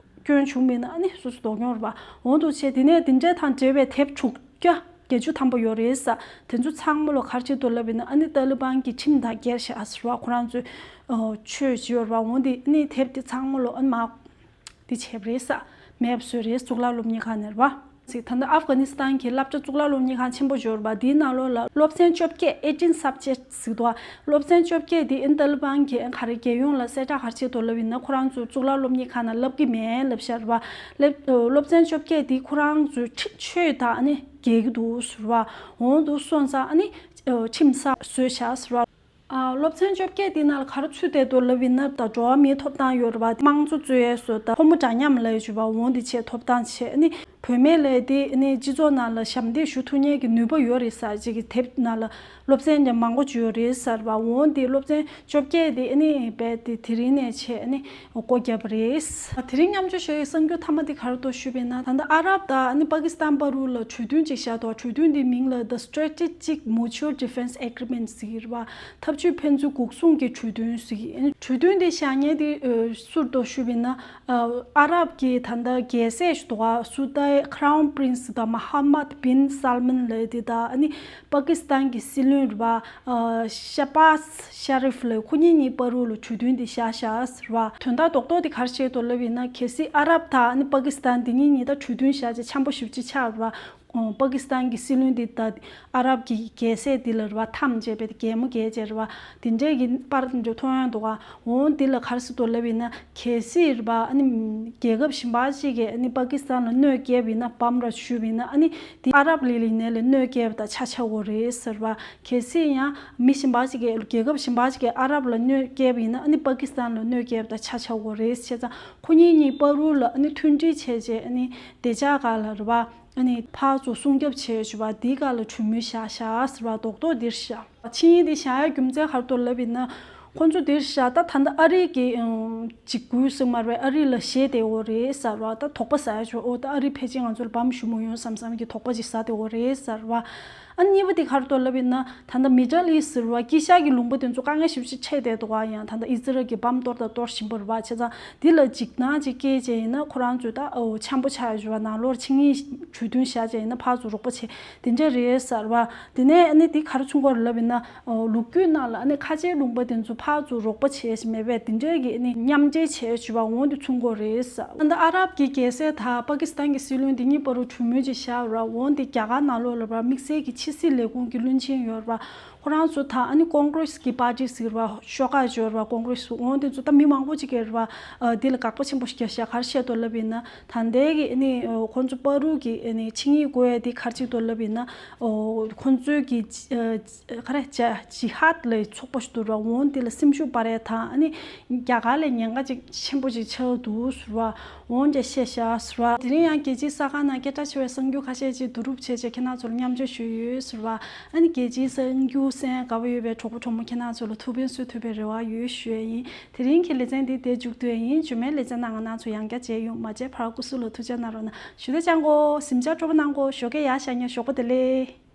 སྐྱོན་བྱུང་མིན་ན་ཨ་ནི་སོ་སོ་དོགས་ཡོང་རེད་བ། འོང་འདུག་བྱས་དེ་ནས་དེ་འདྲ་དང་འབྲེལ་བའི་དེབ་དྲུག་བརྒྱ་བརྒྱད་ཅུ་ཐམ་པ་ཡོད་རེད་ས། དེ་ཚོ་ཚང་མ་ལ་ག་རེ་བྱེད་དུ་ལབ་ཡིན་ན་ཨ་ནི་ཏཱ་ལི་བན་གྱི་ཁྲིམས་དང་འགལ་ཤག་ཟེར་བ། ཁོ་རང་ཚོའི་ཆོས་བྱེད་ཡོད་རེད་བ། འོང་དེ་ཨ་ནི་དེབ་དེ་ཚང་མ་ལ་ཨ་ནི་མ་དེ་བྱས་པ་རེད་ས། མེད་པ་བཟོས་རེད། གཙུག་ལག་སློབ་གཉེར་ཁང་ནས་རེད་བ། ཚིག་ད་ལྟ་ཨབ་གྷ་ནི་སི་ཐན་གྱི་བསླབ་བྱ་གཙུག་ལག་སློབ་གཉེར་ཁང་ཆེན་པོ་ཡོད་རེད་བ། དེའི་ནང་ལོགས་ལ་སློབ་ཚན་བཅོ་བརྒྱད། eighteen subjects ཟེར་འདུག་སློབ་ཚན་བཅོ་བརྒྱད་དེ་ཨིན་ཏཱ་ལི་བན་གྱིས་ག་རེ་རྒྱལ་ཡོངས་ལ་གསལ་བསྒྲགས་ག་རེ་བྱེད་འདུག་ལབ་ཡིན་ན་ཁོ་རང་ཚོ་གཙུག་ལག་སློབ་གཉེར་ཁང་ནང་བསླབ་ཀྱི་མེད་ལབ་ཤག་རེད་བ། སློབ་སློབ་ཚན་བཅོ་བརྒྱད་དེ་ཁོ་རང་ཚོའི་ཁྲི་ཆོས་དང་ཨ་ནི་འགལ་གྱི་འདུག་ཟེར་བ། འོང་འདུག་སོང་ཙང་ཨ་ནི་ཁྲིམས་ས་བཟོས་ཤག་ཟེར་བ། ཨ། སློབ་ཚན་བཅོ་བརྒྱད་དེ་ནང་ལ་ག་རེ་ཚུད་བསྡད་འདུག་ལབ་ཡིན་ན། ད་འགྲོ་བ་མིའི་ཐོབ་ཐང་ཡོད་རེད་བ། དམངས་གཙོ་རྩོད་ཡས་བཟོ་ལྟ། ཕོ་མོ་འདྲ་མཉམ་ལབ་ཡས་བྱས་པ། འོང་དེ་བྱས་ཐོབ་ཐང་བྱས་ནི། བུད་མེད་ལབ་ཡས་དེ་ནི་སྤྱི་ཚོགས་ནང་ལ་ཞབས་འདེགས་ཞུ་ཐུབ་མཁན་གྱི་ནུས་པ་ཡོད་རེད་ཟེར་ཅིག་གི་དེབ་ནང་ལ་སློབ་ཚན་དེ་མང་པོ་ཅིག་ཡོད་རེད་ཟེར་བ། འོང་དེ་སློབ་ཚན་བཅོ་བརྒྱད་དེ་ནི་རྦད་དེ་དེ་རིང་ནས་བྱས་ནི་སྒོ་བརྒྱབ་པ་རེད། དེ་རིང་མཉམ་སྤྱོད་ཞུ་ཡས་གསར་འགྱུར་མཐའ་མ་དེ་ག་རེ་འདུག་ཞུས་པ་ཡིན་ན། ད་ལྟ་ཨ་རབ་དང་ནི་པ་ཀི་སི་ཐན་བར་ལ་གྲོས་མཐུན་ཅིག་བཞག་འདུག་གྲོས་མཐུན་དེའི་མིང་ལ་The Strategic Mutual Defense Agreement ཟེར་གྱི་རེད་བ། འཐབ་ཇུས་ཕན་ཚུན་འགོག་སྲུང་གི་གྲོས་མཐུན་ཟེར་གྱི། གྲོས་མཐུན་དེ་བཞག་མཁན་དེ་ཨ་སུ་རེད་འདུག་ཞུས་པ་ཡིན་ན། ཨ་ཨ་རབ་ཀྱི་ད་ལྟ་རྒྱལ་སྲས་ཞིག་འདུག་ག་སུ་ཏའི་Crown Prince དང་Mohammed bin Salman ལབ་ཡས་དེ་དང་ཨ་ནི་པ་ཀི་སི་ཐན་གྱི་སྲིད་བློན་རེད་བ། ཨ་ཤ་བྷ་ཤ་རིབ་ལབ་ཁོ་གཉིས་གཉིས་བར་ལ་གྲོས་མཐུན་དེ་བཞག་བཞག་ཟེར་བ། དོན་དག་རྡོག་རྡོག་དེ་ག་རེ་བྱས་འདུག་ལབ་ཡིན་ན། གལ་སྲིད་ཨ་རབ་དང་ནི་པ་ཀི་སི་ཐན་དེ་གཉིས་གཉིས་ད་གྲོས་མཐུན་བཞག་བྱས་འཆམ་པོ་ཞེ་པོ་ཅིག་ཆགས་རེད་བ། ཨོ། པ་ཀི་སི་ཐན་གྱི་སྲིད་བློན་དེ་ད་ཨ་རབ་ཀྱི་རྒྱལ་སྲས་དེ་ལ་རེད་བ། འཐམས་བྱས་པའི་གད་མོ་བགད་བྱས་རེད་བ། དེ་འདྲས་ཀྱི་པར་དེ་ཚོ་མཐོང་ཡོང་འདུག་ག་འོང་དེ་ལ་ག་རེ་ཟེར་འདུག་ལབ་ཡིན་ན། གལ་སྲིད་རེད་བ། ཨ་ནི་རྒྱལ་ཁབ་གཞན་པ་ཅིག་གིས་ཨ་ནི་པ་ཀི་སི་ཐན་ལ་གནོད་བསྐྱལ་བ་ཡིན་ན། བམ་ར་ཞུས་པ་ཡིན་ན། ཨ་ནི་དེ་ཨ་རབ་ལི་ལི་ནས་ལ་གནོད་བསྐྱལ་བ་དང་ཆ་ཆགས་ཡོད་རེད་ཟེར་བ། གལ་སྲིད་ཡང་མི་གཞན་པ་ཅིག་གིས། རྒྱལ་ཁབ་གཞན་པ་ཅིག་གིས་ཨ་རབ་ལ་གནོད་བསྐྱལ་བ་ཡིན་ན། ཨ་ནི་པ་ཀི་སི་ཐན་ལ་གནོད་བསྐྱལ་བ་དང་ཆ་ཆགས་ཡོད་རེད། བྱས་ཙང་ཁོ་གཉིས་གཉིས་བར་ལ་ཨ་ནི་མཐུན་སྒྲིལ་བྱས་བྱས་ཨ་ནི་བདེ་འཇགས་སྒང་ལ་རེད་བ། ཨ་ནི་ཕར་ཚུར་སྲུང་སྐྱོབ་བྱས་བྱས་པ་འདིའི་སྒང་ལ་གྲོས་མོལ་བཞག་བཞག་ཟེར་བ་རྡོག་རྡོག་འདིར་བཞག་ཆིངས་ཡིག་འདི་བཞག་ཡ་རྒྱུ་མཚན་ག་རེ་འདུག་ལབ་ཡིན་ན། ཁོང་ཚོ་འདིར་བཞག་ད་ད་ལྟ་ཨ་རི་གི་ཨམ་འཇིགས་སྐུལ་ཟེར་མ་རེད། ཨ་རི་ལ་ཞེད་བསྡད་ཡོད་རེད་ཟེར་བ། ད་དོགས་པ་ཟ་ཡ་བྱས། ཨོ་ད་ཨ་རི་ཕལ་ཆེར་ང་ཚོ་ལ་བམ་གཞུ་མ་ཡོང་བསམ་བསམ་གྱི་དོགས་པ་ཅིག་ཟ་བསྡད་ཡོད་རེད་ཟེར་བ། ཨ་གཉིས་པ་དེ་ག་རེ་འདུག་ལབ་ཡིན་ན། ད་ལྟ་Middle East ཟེར་བ་དཀྱིལ་ཤར་གྱི་ལུང་པ་དེ་ཚོ་དཀའ་ངལ་ཞེ་པོ་ཅིག་འཕྲད་བསྡད་འདུག་ག་ཡང་ད་ལྟ་ཨི་ཛི་རལ་གྱིས་བམ་གཏོར་དང་གཏོར་བཞིན་པ་རེད་བ། བྱས་ཙང་འདི་ལ་འཇིགས་སྣང་ཅིག་སྐྱེས་བྱས་ཡིན་ན་ཁོ་རང་ཚོས་ད་ཨོ་འཆམ་པོ་ཆགས་ཡོད་བ། ནང་ལོགས་ཆིངས་ཡིག་གྲོས་མཐུན་བཞག་བྱས་ཡིན་ན་ཕར་ཚུར་རོགས་པ་བྱེད་དེ་འདྲ་རེད་ཟེར་བ། དེ་ནས་ཨ་ནི་འདི་ག་རེ་མཚོན་གྱི་ཡོད་རེད་ལབ་ཡིན་ན། ཨོ་ལོ་རྒྱུས་ནང་ལ་ཨ་ནི་ཁ་ཆེའི་ལུང་པ་དེ་ཚོ་ཕར་ཚུར་རོགས་པ་བྱེད་བཞིན་མེད་པས། དེ་འདྲའི་གི་ཨ་ནི་མཉམ་འབྲེལ་བྱེད་བཞིན་པ་འོང་དེ་མཚོན་གྱི་ཡོད་རེད་ཟེར། ཨ་ནི་ཨ་རབ་ཀྱི་རྒྱལ་སྲས་དང་པ་ཀི་སི་ཐན་གྱི་སྲིད་བློན་དེ་གཉིས་བར་དུ་གྲོས་མོལ་ཅིག་བཞག་ར། འོང་དེ་རྒྱ་གར་ནང་ལོགས་ལ་ར་དམིགས་བསལ་གྱི་ཕྱི་སྲིད་ལས་ཁུངས་ཀྱི་བློན་ཆེན་ཡོད་ར། ཁོ་རང་ཚོ་དང་ཨ་ནི་ཀོང་ཀྲེས་ཀྱི་པར་ཊི་ཟེར་བ་ཤོག་ཁག་ཅིག་ཡོད་ར། ཀོང་ཀྲེས། འོང་དེ་ཚོ་ད་མི་མང་པོ་ཅིག་གིས་ར་འདི་ལ་དགག་པ་ཆེན་པོ་ཞིག་བརྒྱབ་ཤག་ག་རེ་བཤད་འདུག་ལབ་ཡིན་ན། ད་ལྟའི་གི་ཨ་ནི་ཁོང་ཚོ་བར་དུ་གི་ཨ་ནི་ཆིངས་ཡིག་དགོས་ཡ་དེ་ག་རེ་ཅིག་འདུག་ལབ་ཡིན་ན། ཁོང་ཚོའི་གི་ག་རེ་ཇ་ཇི་ཧཱད་ལབ་ཚོགས་པ་ཞིག་འདུག་ར། འོང་དེ་ལ་སེམས་ཤུགས་སྤར་ཡ་དང་ཨ་ནི་རྒྱ་གར་ལ་ཉེན་ཁ་ཅིག་ཆེན་པོ་ཅིག་ཆགས་འདུག་ཟེར་བ། འོང་ཅེས་བཤད་ཤག་ཟེར་བ། དེ་རིང་ཡང་རྒྱལ་སྤྱིའི་གསར་ཁང་ནང་སྐད་གྲགས་ཆེ་བའི་གསར་འགྱུར་ཁ་ཤས་ཅིག་བསྡུ་རུབ་བྱས་བྱས་ཁྱེད་རང་ཚོ་ལ་མཉམ་སྤྱོད་ཞུས་ཡོད་ཟེར་བ། ཨ་ནི་རྒྱལ་སྤྱིའི་གསར་འགྱུར་གསན་དགའ་པོ་ཡོད་པའི་གྲོགས་པོ་གྲོགས་མོ་ཁྱེད་རང་ཚོ་ལ་ཐུགས་ཕན་གསོས་ཐུབ་པའི་རེ་བ་ཡོད་ཞུ་ཡས་ཡིན། དེ་རིང་གི་ལེ་ཚན་འདི་འདིར་མཇུག་བསྡུ་ཡས་ཡིན། རྗེས་མའི་ལེ་ཚན་ནང་ང་རང་ཚོ་ཡང་བསྐྱར་མཇལ་ཡོང་། མ་མཇལ་བར་སྐུ་གཟུགས་ལ་ཐུགས་ཅག་གནང་རོགས་གནང་། ཞུ་དེ་ཅང་གོ། གཟིམ་འཇག་སྤྲོ་པོ་གནང་གོ། ཞོགས་ཀས་ཡར་ཤར་ཉེ་ཞོགས་པ་བདེ་ལེགས།